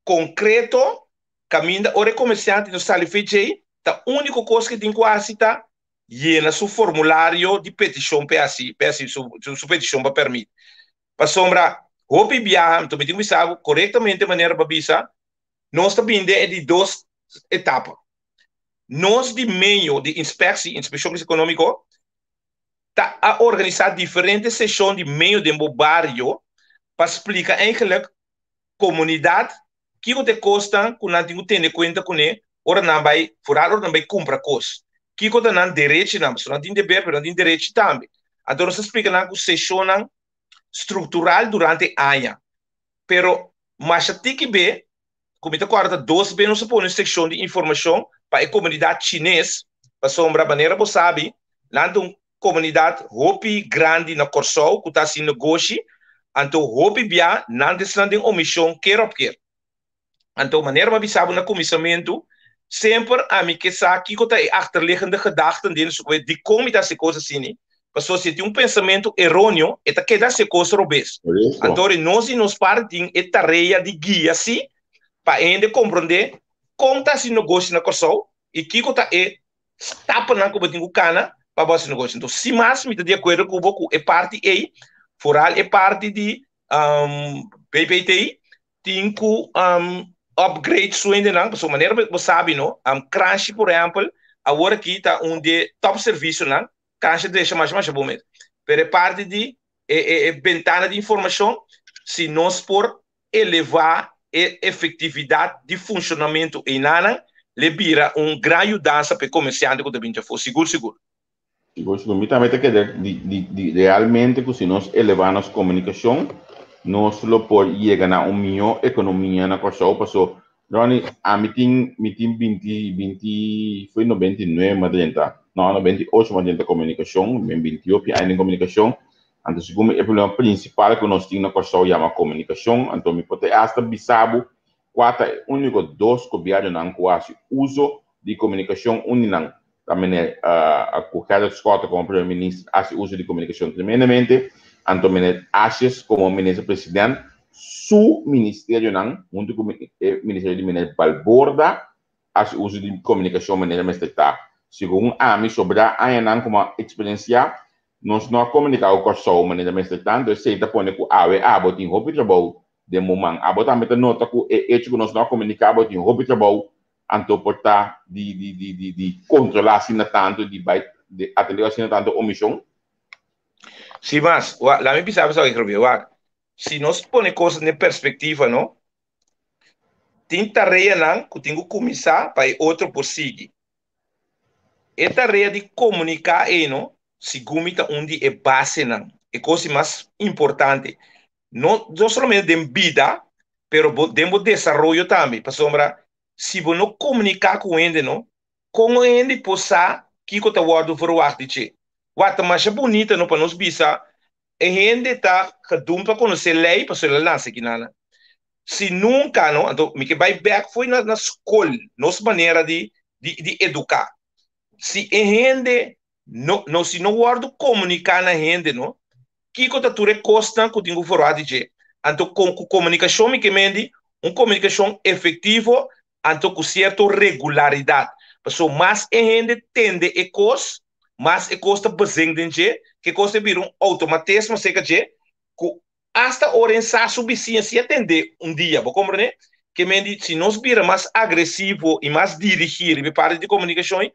konkreto kaminda ora e komersiante no sali fe djei ta úniko kos ku e tin ku hasi ta yena su formulario di petishon p'e hasi p'e hasi su su petishon pa pèrmit. Pasobra hopi biaha, anto mi tin ku bisa bo korektamente manera bo a bisa, nos ta bini den e di dos etapa. Nos di medio di inspeksi, Inspekshon Ekonómiko, ta a organisá diferente seshon di medio den bo bario pa splika eigenlik komunidat Kiko ta e kosnan ku nan tin ku tene kuenta kuné ora nan bai, foral ora nan bai kumpra kos? Kiko ta nan derechinan? Pasobra nan tin deber, pero nan tin derechi tambe. Anto nos ta splika nan ku seshonnan struktural durante e aña. Pero masha tiki be, ku mi ta kòrda ta dos be nos a pone un sekshon di informashon pa e komunidat chines, pasobra manera bo sabi, nan ta un komunidat hopi grandi na Kòrsou ku ta hasi negoshi, anto hopi bia nan ta esnan den omishon ker òp ker. Anto manera mi a bisa bo na kuminsamentu, semper ami ke sa kiko ta e achterliggende gedachten den su kue dikon mi ta hasi kos asini, pasobra si e tin un pensamentu eróneo e ta keda hasi e kos robes. Anto ora nos di nos parti tin e tarea di guia si pa e hende komprondé kon ta hasi negoshi na Kòrsou i kiko ta e stapanan ku bo tin ku kana pa bo hasi negoshi. Enton, sin mas mi ta di akuerdo ku bo ku e parti ei, foral e parti di BBT, tin ku upgrade su hendenan, pasobra manera bo sabi no, Kranshi por ehèmpel, awor aki ta un di e top servisionan, Kranshi a drecha masha masha bon mes, pero e parti di e bentana di informashon, si nos por elevá e efektividat di funshonamentu einanan le bira un gran yudansa pa e komersiante ku ta bin djafó, sigur sigur. Sigur sigur. Mi tambe ta kere di di di realmente ku si nos elevá nos komunikashon nos lo por yega na un mihó ekonomia na Kòrsou paso Ronnie ami tin mi tin binti binti foi 99 mi a drenta no 98 mi a drenta komunikashon mi 28 aña den komunikashon Anto segun mi e problema prinsipal ku nos tin na Kòrsou yama komunikashon, anto mi por ta asta bisa bo kua ta e úniko dos gobièrnunan ku a hasi uso di komunikashon, un di nan ta meneer ku Gerrit Schotte komo primer minister a hasi uso di komunikashon tremendamente, anto meneer Asjes komo minister president su ministerionan huntu ku e ministerio di meneer Balborda hasi uso di komunikashon manera mester ta. Segun ami sobrá añanan ku mi a eksperensiá Nos no a komuniká ku Kòrsou manera mester tantu, esei ta pone ku awe abo tin hopi trabou den bo man. Abo tambe ta nota ku e echo ku nos no a komuniká abo tin hopi trabou, anto por ta di di di di di kontrolá asina tantu, di bai di atendé ku asina tantu omishon. Si mas, wak, laat mi bisa bo esaki Rubio, wak, si nos pone kosnan den perspektiva no, tin tareanan ku tin ku kuminsá pa e otro por sigui. E tarea di komuniká ei no, segun mi ta un di e basenan, e kos di mas importante. No, no solamente den bida, pero bo, den bo desaroyo tambe. Pasobra si bo no komuniká ku hende no, kon un hende por sa kiko ta wòrdu verwagt di dje? Wak, ta masha bunita no pa nos bisa e hende ta gedoemd pa konosé lei pasobra el a lansa kinan. Si nunka no, anto mi ke bai bek fo'i na skol, nos manera di di di eduká. Si e hende no no si no wòrdu komuniká na hende no, kiko ta tur e kosnan ku tin ku forwá di dje? Anto kon ku komunikashon mi ke mendi un komunikashon efektivo anto ku sierto regularidat. Pasobra mas e hende tende e kos, mas e kos ta bezing den dje, ke kos ta bira un outomatismo serka dje ku Asta ora en sa su bisiña si a tende un dia, bo komprende? Ke men di si nos bira mas agresivo i mas dirigí riba e parti di komunikashon,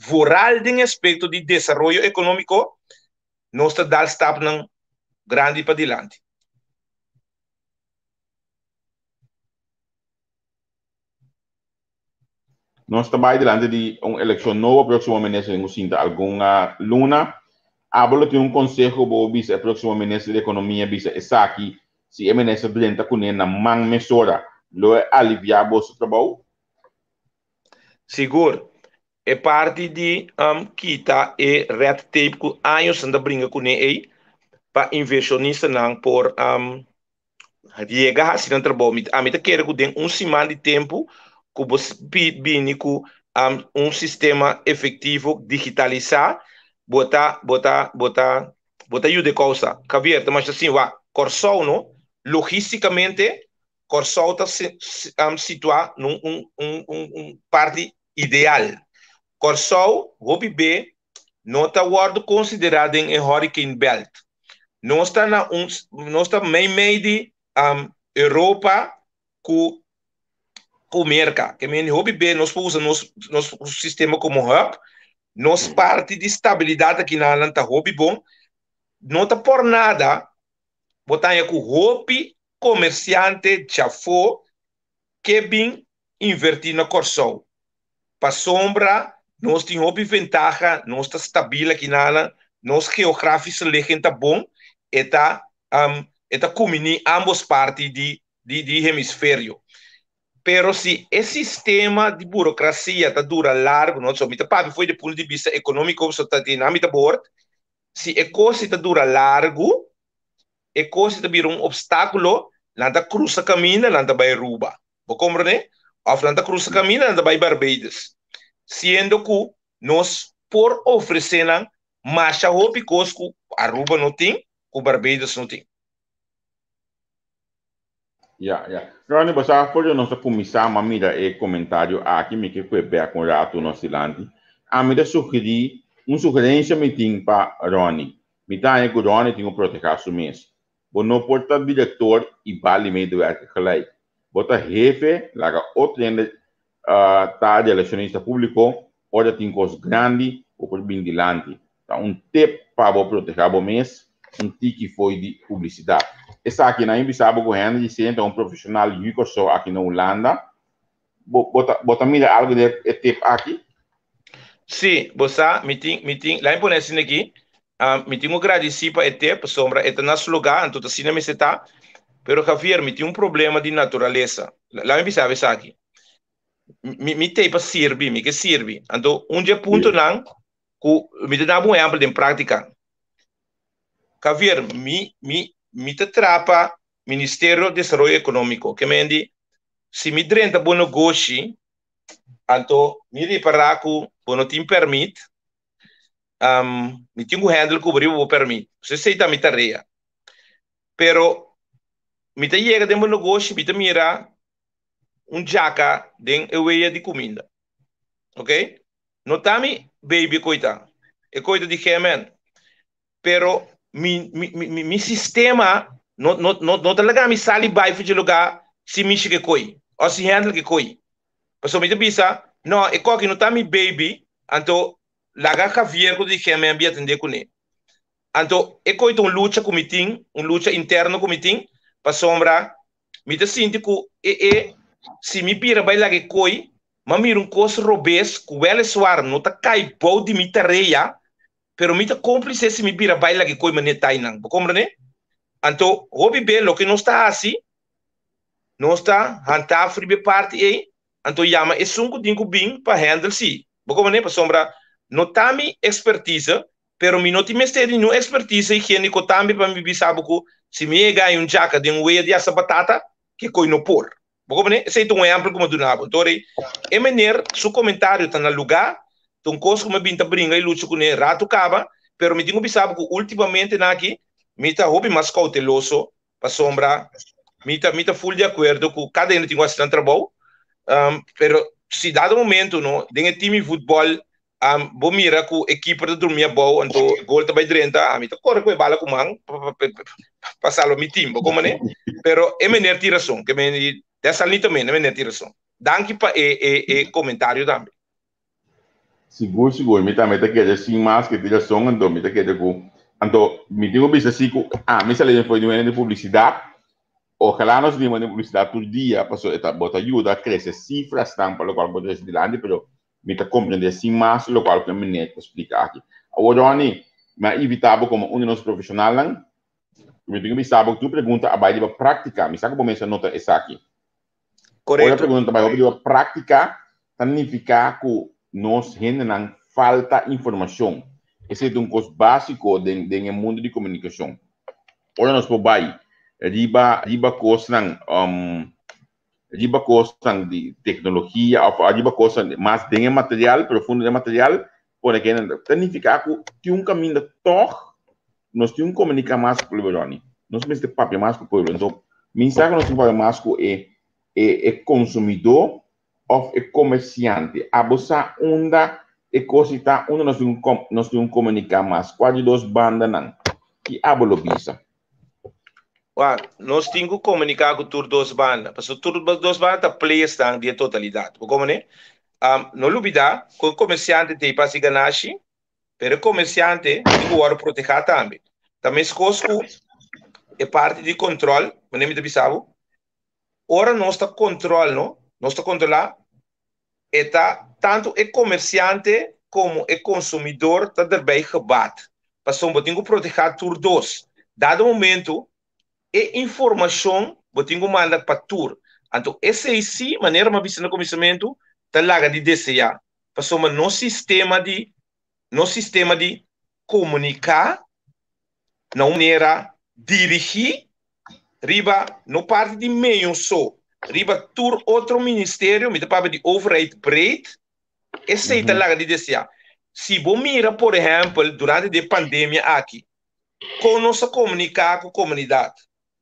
vooral den aspekto di desaroyo ekonómiko, nos ta dal stapnan grandi padilanti. Nos ta bai delante di un elekshon nobo próksimo minister tin ku sinta algun luna. Abo lo tin un konseho bo bisa e próksimo minister di ekonomia bisa esaki si e minister drenta kuné na man mesora lo e aliviá boso trabou? Sigur. E parti di kita e red tape ku años nan ta bringa kuné ei pa invershonistanan por Yega hasi nan trabou. Mi, ami ta kere ku den un siman di tempu ku bo bini ku un sistema efektivo digitalisá, bo ta bo ta bo ta bo ta yuda e kousa. Javier, ta masha sin wak Kòrsou no, logístikamente Kòrsou ta situá na un un un un parti ideal. Kòrsou hopi be no ta wòrdu konsiderá den e hurricane belt. Nos ta na un nos ta mei mei di um, Europa ku ku Merka. Ke men hopi be nos por usa nos nos sistema komo hub. Nos parti di stabilidat aki na nan ta hopi bon. No ta por nada bo ta haña ku hopi komersiante djafó ke bin invertí na Kòrsou. Pasobra nos tin hopi ventaha, nos ta stabil aki nana, nos geografische ligging ta bon, e ta e ta kuminí ambos parti di di di hemisferio. Pero si e sistema di burokrasia ta dura largu, no, so mi ta papia for di punto di bista ekonómiko, so ta di nan mi ta boord, si e kos si ta dura largu, e kos ta bira un obstákulo, nan ta krusa kaminda, nan ta bai Aruba. Bo komprendé? Òf nan ta krusa kaminda, nan ta bai Barbados. Siendo ku nos por ofresé nan masha hopi kos ku Aruba no tin, ku Barbados no tin. Ya, ya. Ronnie, bo sa for di nos a kuminsá, m'a mira e komentario aki, mi ke kue bèk un ratu nos dilanti. Ami ta sugerí, un sugerensia mi tin pa Ronnie. Mi ta haña ku Ronnie tin ku protehá su mes. Bo no por ta direktor i bali medewerker gelijk. Bo ta hefe, laga otro hende ta relashonista públiko, ora tin kos grandi bo por bin dilanti. Ta un tip pa bo protehá bo mes un tiki fo'i di publisidat. Esaki nan bisa bo ku Henry Seen ta un profeshonal yu Kòrsou aki na Hulanda. Bo bo ta bo ta mira algu den e tip aki? Sí, bo sa, mi tin, mi tin, laat mi pone asina aki, mi tin ku gradisí pa e tip, pasobra e ta na su lugá, anto ta asina mester ta. Pero Javier, mi tin un problema di naturalesa. Laat mi bisa bo esaki. Mi mi t'ei pa sirbi, mi ke sirbi. Anto un dje puntonan ku mi ta daba un ehèmpel den práktika. Javier, mi mi mi ta traha pa Ministerio Desaroyo Ekonómiko, ke men di si mi drenta bo negoshi, anto mi ripará ku bo no tin pèrmit, mi tin ku hèndel ku bo riba bo pèrmit. Esei ta mi tarea. Pero mi ta yega den bo negoshi, mi ta mira un djaka den e wea di kuminda. Ok? No ta mi baby e koi ta. E koi ta di GMN. Pero mi, mi, mi, mi sistema no, no, no, no ta laga mi sali bai for dje lugá si mishi ke koi o si handle ke koi. Pasobra mi ta bisa, no, e koki no ta mi baby, anto laga Javier ku ta di GMN bi atendé kuné. Anto e koi ta un lucha ku mi tin, un lucha interno ku mi tin, pasobra mi ta sinti ku e e si mi bira bai laga e koi, m'a mira un kos robes ku wèleswar no ta kai bou di mi tarea, pero mi ta kómplise si mi bira bai laga e koi manera tainan. Bo komprendé? Anto, hopi be loke nos ta hasi, nos ta hantaf riba e parti ei, anto yama esun ku tin ku bin pa hèndel si. Bo komprendé? Pasobra no ta mi ekspertise, pero mi no tin mester di niun ekspertise higiéniko tambe pa mi bisa bo ku si mi yega haña un djaka den un wea di asa batata, ke koi no por. Bo komprendé? Esei ta un ehèmpel ku mi a duna bo. Anto rei, e meneer su komentario ta na lugá, ta un kos ku mi a bin ta bringa i lucha kuné ratu kaba, pero mi tin ku bisa bo ku últimamente nan aki mi ta hopi mas kouteloso pasobra mi ta mi ta ful di akuerdo ku kada hende tin ku hasi nan trabou, pero si dado momento no den e tim di futbòl. Bo mira ku e keeper ta drumi abou, anto gol ta bai drenta, ami ta kore ku e bala ku man pa salba mi team, bo komo ne? Pero e meneer tin rason, ke men desalnietamente e meneer tin rason. Danki pa e e e komentario tambe. Sigur sigur, mi tambe ta kere sin mas ke tin rason, anto mi ta kere ku anto mi tin ku bisa si ku ami sali den for di un hende di publisidat. Ojalá nos tin hende di publisidat tur dia, pasobra e ta bo ta yuda krese sifrasnan pa lokual bo ta trese dilanti, pero Mi ta comprende sin mas locual cu e meneer ta splica aki. Awor Ronnie, mi a invita bo como un di nos profesionalnan. Mi tin cu bisa bo cu tur pregunta a bay riba practica. Mi sa cu bo mes a nota esaki. Ora Correcto. pregunta ta bay hopi riba practica, ta nifica cu nos hendenan falta informacion. Esey ta un cos basico den den e mundo di comunicacion. Ora nos por bay riba riba cosnan riba kosnan di teknologia òf riba kosnan mas den e material, profundo den e material, pone ke ta nifiká ku tin un kaminda tòg nos tin un komuniká mas ku pueblo, Ronnie. Nos mester papia mas ku pueblo. Enton, mi sa ku nos tin papia mas ku e e e konsumidó òf e komersiante. Abo sa unda e kos ei ta, unda nos tin ku nos tin ku komuniká mas, kua di dos bandanan? Ki abo lo bisa? Wak, nos tin ku komuniká ku tur dos banda, pasobra tur dos banda ta pleasnan di e totalidat. Bo komo ne? No lubidá ku e komersiante ta ei pa hasi ganashi, pero e komersiante tin ku wòrdu protehá tambe. Ta meskos ku e parti di kontròl, manera mi ta bisa bo, ora nos ta kontròl, no, nos ta kontrolá, e ta tantu e komersiante komo e konsumidor ta derbij gebaat. Pasobra bo tin ku protehá tur dos. Dado momento e informashon bo tin ku manda pa tur. Anto esei sí, manera mi a bisa na kuminsamentu, ta laga di deseá. Pasobra nos sistema di nos sistema di komuniká na un manera dirigí riba no parti di meio so, riba tur otro ministerio, mi ta papia di overheid breed, esei ta laga di deseá. Si bo mira por ehèmpel durante di e pandemia aki, kon nos a komuniká ku komunidat,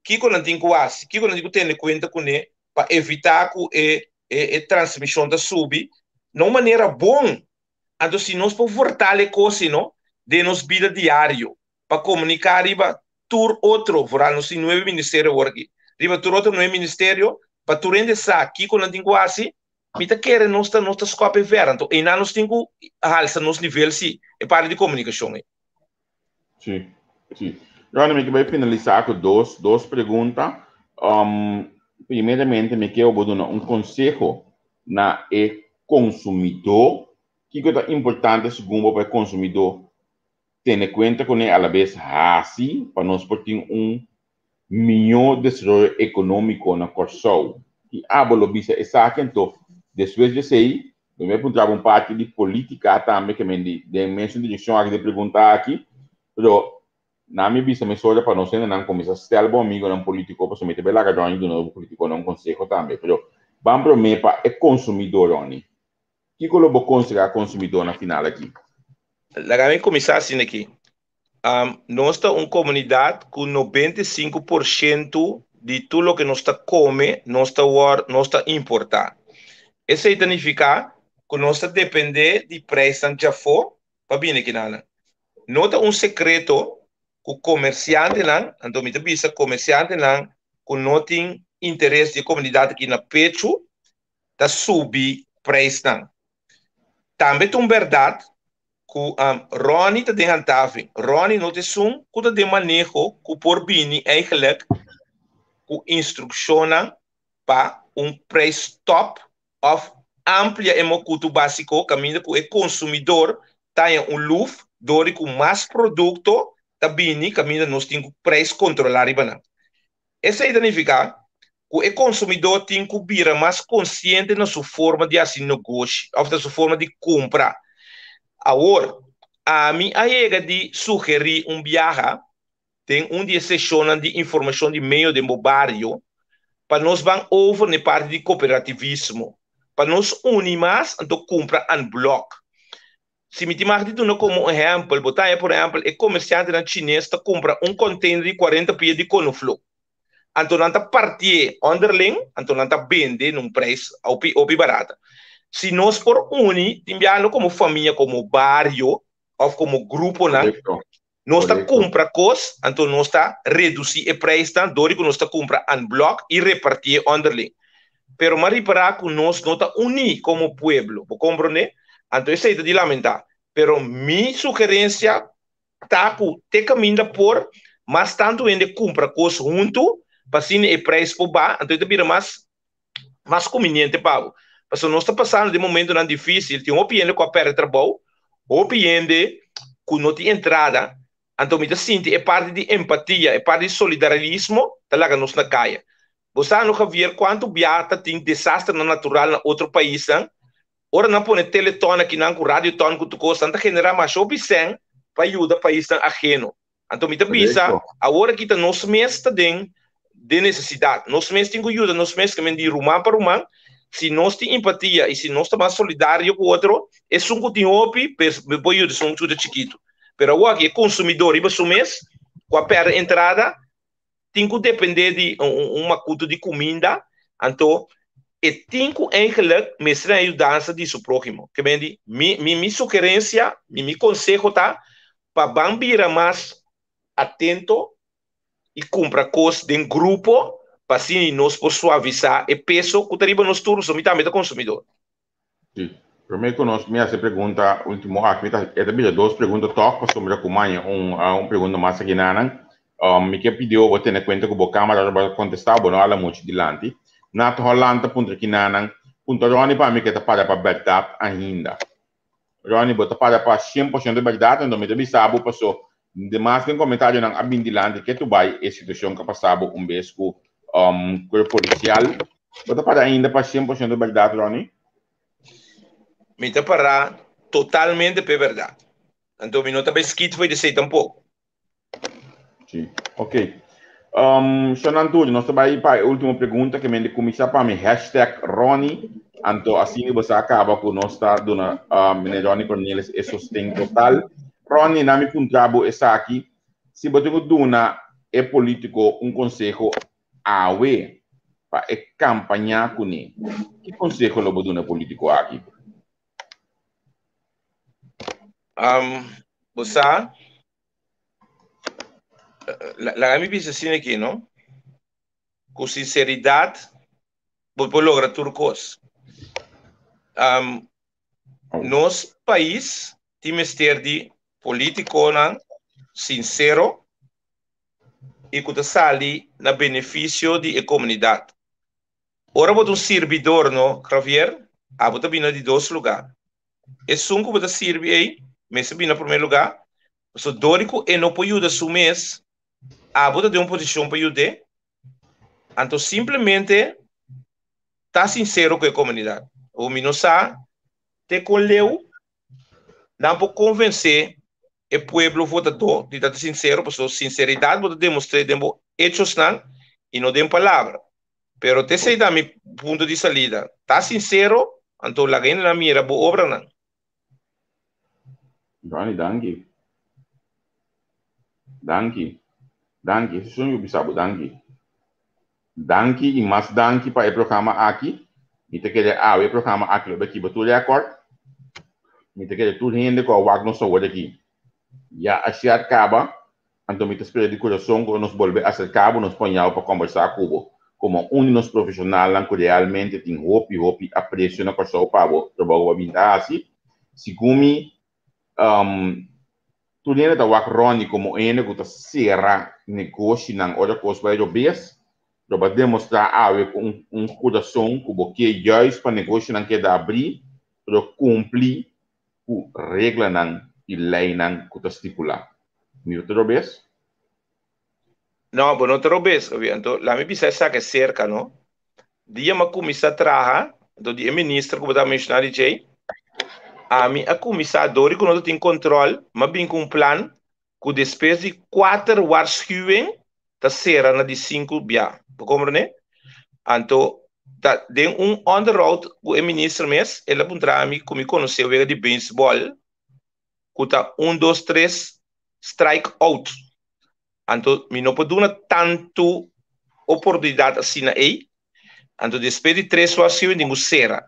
kiko nan tin ku hasi, kiko nan tin ku tene kuenta kuné pa evitá ku e e transmishon ta subi na un manera bon. Anto si nos por fortale kos no den nos bida diario pa komuniká riba tur otro, vooral nos tin nuebe ministerio awor aki, riba tur otro nuebe ministerio pa tur hende sa kiko nan tin ku hasi, mi ta kere nos ta nos ta skòp e vèr. Anto einan nos tin ku halsa nos nivel si e parti di komunikashon ei. Sí, sí. Ronnie, mi ke bai finalisá ku dos, dos pregunta. Um, primeramente, mi ke bo duna un konseho na e konsumidó. Kiko ta importante segun bo pa e konsumidó tene kuenta kuné alabes hasi pa nos por tin un mihó desaroyo ekonómiko na Kòrsou? I abo lo bisa esaki anto despues di esei lo mi a puntra bo un parti di polítika tambe ke men di den mesun direkshon aki di pregunta aki, pero nan mi bisa mesora pa nos hendenan kuminsá stel bo amigonan polítiko pasobra mi ta bai laga Ronnie duna bo polítikonan un konseho tambe, pero ban promé pa e konsumidó Ronnie. Kiko lo bo konsehá konsumidó na final aki? Laga mi kuminsá asina aki. Nos ta un komunidat ku 95% di tur loke nos ta kome nos ta wòrdu nos ta importá. Esei ta nifiká ku nos ta dependé di preisnan djafó pa bini akinan. No ta un sekreto ku komersiantenan, anto mi ta bisa komersiantenan ku no tin interes di e komunidat aki na pechu, ta subi preisnan. Tambe ta un bèrdat ku Ronnie ta den handhaving. Ronnie no ta esun ku ta den maneho ku por bini eigenlijk ku instrukshonnan pa un prijs stop òf amplia e mokutu básiko kaminda ku e konsumidor ta haña un luf dor di ku mas produkto ta bini kaminda nos tin ku prijs kontrolá riba nan. Esei ta nifiká ku e konsumidó tin ku bira mas konsiente na su forma di hasi negoshi òf na su forma di kumpra. Awor, ami a yega di sugerí un biaha den un di e seshonnan di informashon di medio den bo bario pa nos ban over na e parti di koperativismo, pa nos uni mas anto kumpra en blòk. Si mi tin mag di duna komo un ehèmpel, bo ta haña por ehèmpel e komersiantenan chines ta kumpra un kònteiner di kuarenta pia di konofló. Anto nan ta partié ònderling, anto nan ta bende na un preis hopi hopi barata. Si nos por uni, tin biaha no komo famia, komo bario òf komo gruponan, nos ta kumpra kos, anto nos ta redusí e preisnan dor di ku nos ta kumpra en blòk i repartié ònderling. Pero m'a ripará ku nos no ta uní komo pueblo, bo komprondé? Anto esei ta di lamentá. Pero mi sugerensia ta ku te kaminda por mas tantu hende kumpra kos huntu pa asina e preis por baha, anto e ta bira mas mas kumbiniente pa bo. Pasobra nos ta pasando den momentonan difísil, tin hopi hende ku a pèrdè trabou, hopi hende ku no tin entrada, anto mi ta sinti e parti di empatia, e parti di solidarismo ta laga nos na kaya. Bo sa no Javier kuantu bia ta tin desasternan natural na otro paisnan, ora nan pone teleton akinan ku radioton ku tur kos, nan ta generá masha hopi sèn pa yuda paisnan aheno. Anto mi ta bisa, awor aki ta nos mes ta den den nesesidat. Nos mes tin ku yuda nos mes, ke men di ruman pa ruman. Si nos tin empatia i si nos ta mas solidario ku otro, esun ku tin hopi por yuda esun ku ta chikitu. Pero awor aki e konsumidó riba su mes ku a pèrdè entrada tin ku dependé di un makutu di kuminda, anto e tin ku eigenlik mester na e yudansa di su próhimo. Ke men di, mi mi sugerensia, mi mi konseho ta pa ban bira mas atento i kumpra kos den grupo pa asina nos por suavisá e peso ku ta riba nos tur, pasobra mi tambe ta konsumidor. Sí. Promé ku nos mi hasi e pregunta último aki, mi ta e ta bira dos pregunta tòg pasobra ku maña un un pregunta mas aki nanan. Mi ke pidió bo tene kuenta ku bo kámara ora bo ta kontestá, bo no hala muchu dilanti. Nat Holland ta puntra kinanan, puntra Ronnie pa mi ke ta para pa bèrdat ainda. Ronnie, bo ta para pa 100% bèrdat, anto mi ta bisa bo paso demas den komentarionan a bin dilanti ke tu bai e situashon ku a pasa bo un bes ku kuerpo polisial. Bo ta para ainda pa 100% bèrdat, Ronnie? Mi ta para totalmente pa e bèrdat. Anto mi no ta bai skit for di esei tampoko. Sí, ok. Um, Sean Antonio, nos ta bai pa e último pregunta que men de kuminsá pa mi hashtag Ronnie. Anto asina bo sa kaba ku nos ta duna uh, meneer Ronnie Cornelis e sosten total. Ronnie, na mi puntra bo esaki, si bo tin ku duna e polítiko un konseho awe pa e kampaña kuné, ki konseho lo bo duna e polítiko aki? Um, bo sa, laga mi bisa asina aki, no? Ku sinseridat bo por logra tur kos. Um, nos pais tin mester di politikonan sinsero i ku ta sali na benefisio di e komunidat. Ora bo ta un sirbidor, no, Javier, abo ta bini di dos lugá. Esun ku bo ta sirbi ei mester bini na promé lugá, pasobra dor di ku e no por yuda su mes, abo ta den un posishon pa yud'é. Anto simplemente ta sinsero ku e komunidat. Bo mi no sa te kon leu nan por konvensé e pueblo votadó di ta sinsero, pasobra sinseridat bo ta demostr'é den bo echosnan i no den palabra. Pero te esei ta mi punto di salida. Ta sincero, anto laga hendenan mira bo obranan. Johnny, danki. Danki. Danki. Ese sun yu bisa bo danki. Danki i mas danki pa e programa aki. Mi ta kere awe e programa aki lo be kiba tur record. Mi ta kere tur hende ku a wak nos awor aki. Ya a share kaba. Anto mi ta spera di kurason ku ora nos bolbe aserká bo, nos pon yau pa kòmbersá ku bo komo un di nos profeshonalnan ku realmente tin hopi, hopi apresio na Kòrsou pa bo trabou ku bo a bin ta hasi. Segun mi, tur hende ta wak Ronnie komo un hende ku ta sera negoshinan ora kos bai robes, lo bo a demostrá awe ku un kurason ku bo ke juist pa negoshinan keda abrí, pero kumpli ku reglanan i leinan ku ta stipulá. Mi no ta robes? No, bo no ta robes, Javier. Anto, laat mi bisa esaki aserka, no? Dia mi a kuminsá traha, anto di e minister ku bo ta menshoná di djei, ami a kuminsá, dor di ku no ta tin kontròl, mi a bin ku un plan ku despues di kuater waarschuwing ta sera na di sinku bia. Bo komprendé? Anto ta den un onderhoud ku e minister mes, el a puntra mi ku mi konosé wega di beisbòl ku ta un dos tres strike out. Anto mi no por duna tantu oportunidat asina ei. Anto despues di tres waarschuwing tin ku sera.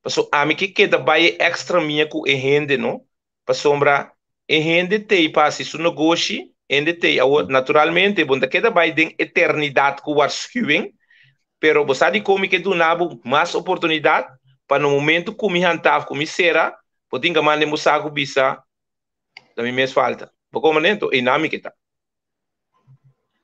Paso ami ke keda bai e extra mia ku e hende no, pasobra e hende t'ei pa hasi su negoshi, hende t'ei awor naturalmente bo no ta keda bai den eternidat ku warschuwing, pero bo sa dikon mi ke duna bo mas oportunidat pa na momento ku mi hantaf ku mi sera bo tin ke manda den bo saku bisa ta mi mes falta. Bo komprende? Enton einan mi ke ta.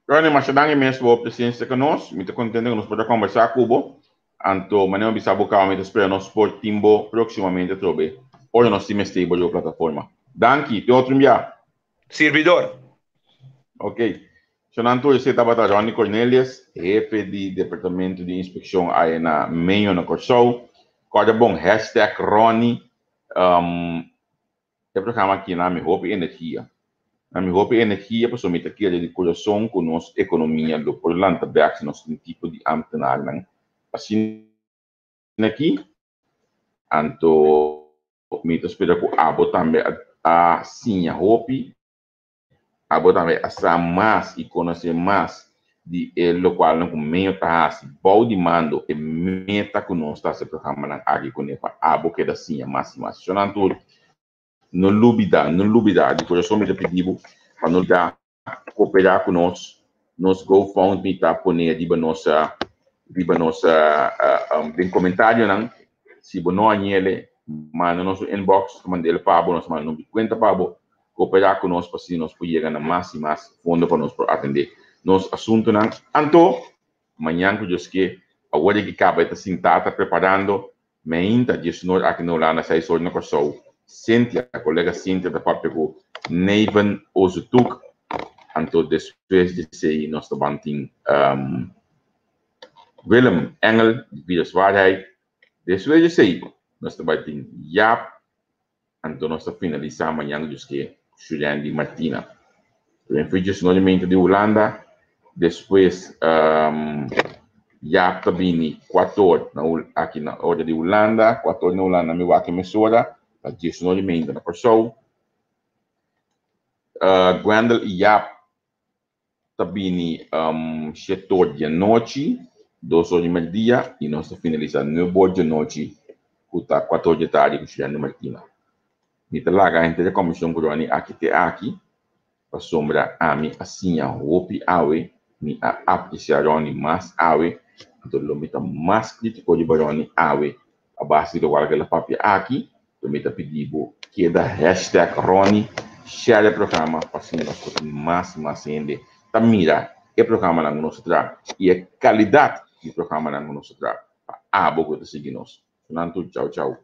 Ronnie, masha danki mes pa bo presencia cu nos. Mi ta contento cu nos por ta conversa cu bo. Anto, manera mi bisa bo caba, mi ta spera nos por tin bo proximamente atrobe ora nos tin mester bo riba plataforma. Danki, te otro bia. Sirbidor. Ok. Shonan tur, esey tabata Ronnie Cornelius, hefe di Departamento di Inspeccion aya na Meño na Corsou. Corda bon, hashtag Ronnie. E programa aki na mi hopi energia. Na mi hopi energia pasobra mi ta kere di kurason ku nos ekonomia lo por lanta bèk si nos tin tipo di ámtenarnan asina aki. Anto mi ta spera ku abo tambe a siña hopi. Abo tambe a sa mas i konosé mas di e lokualnan ku Meño ta hasi bou di mando e meta ku nos ta hasi e programanan aki kuné pa abo keda siña mas i mas. Shonnan tur, no lubida, no lubida, di kurason mi ta pidi bo pa no lubida koperá ku nos, nos GoFundMe ta pone riba nos riba nos den komentarionan, si bo no a ñele manda nos un inbox, nos ta mand'el pa bo, nos ta manda number di kuenta pa bo, Cooperá cu nos pa asina nos por yega na mas y mas fondo pa nos por atendé nos asuntonan. Anto, mañan cu Dios ke, awor di ki caba e ta sintá ta preparando meinta diesunor aki na Hulanda, seis or na Corsou. Cynthia, colega Cynthia ta papia cu Neven Ozutuk. Anto despues di esey nos ta ban tin Willem Engel di Viruswaarheid. Despues di esey nos ta bai tin Jaap. Anto nos ta finalisá mañan Dios ke Shurendi Martina. Renfri djesnore meinta di Hulanda, despues Jaap ta bini kuator na aki na ora di Hulanda, kuator na Hulanda mi wak e mesora, ta djesnore meinta na Kòrsou. Gwendel i Jaap ta bini shetor di anochi, dos or di merdia, i nos ta finalisá nuebe or di anochi, ku ta kuator di tardi ku Shurendi Martina. Mi ta laga henter e komishon ku Ronnie aki te aki, pasobra ami a siña hopi awe, mi a apresiá Ronnie mas awe, anto lo mi ta mas krítiko riba Ronnie awe a base di lokual ku el a papia aki. Lo mi ta pidi bo keda hashtag Ronnie, share e programa pa asina nos por tin mas i mas hende ta mira e programanan ku nos ta traha i e kalidat di programanan ku nos ta traha pa abo ku ta sigui nos. Nan tur chau chau.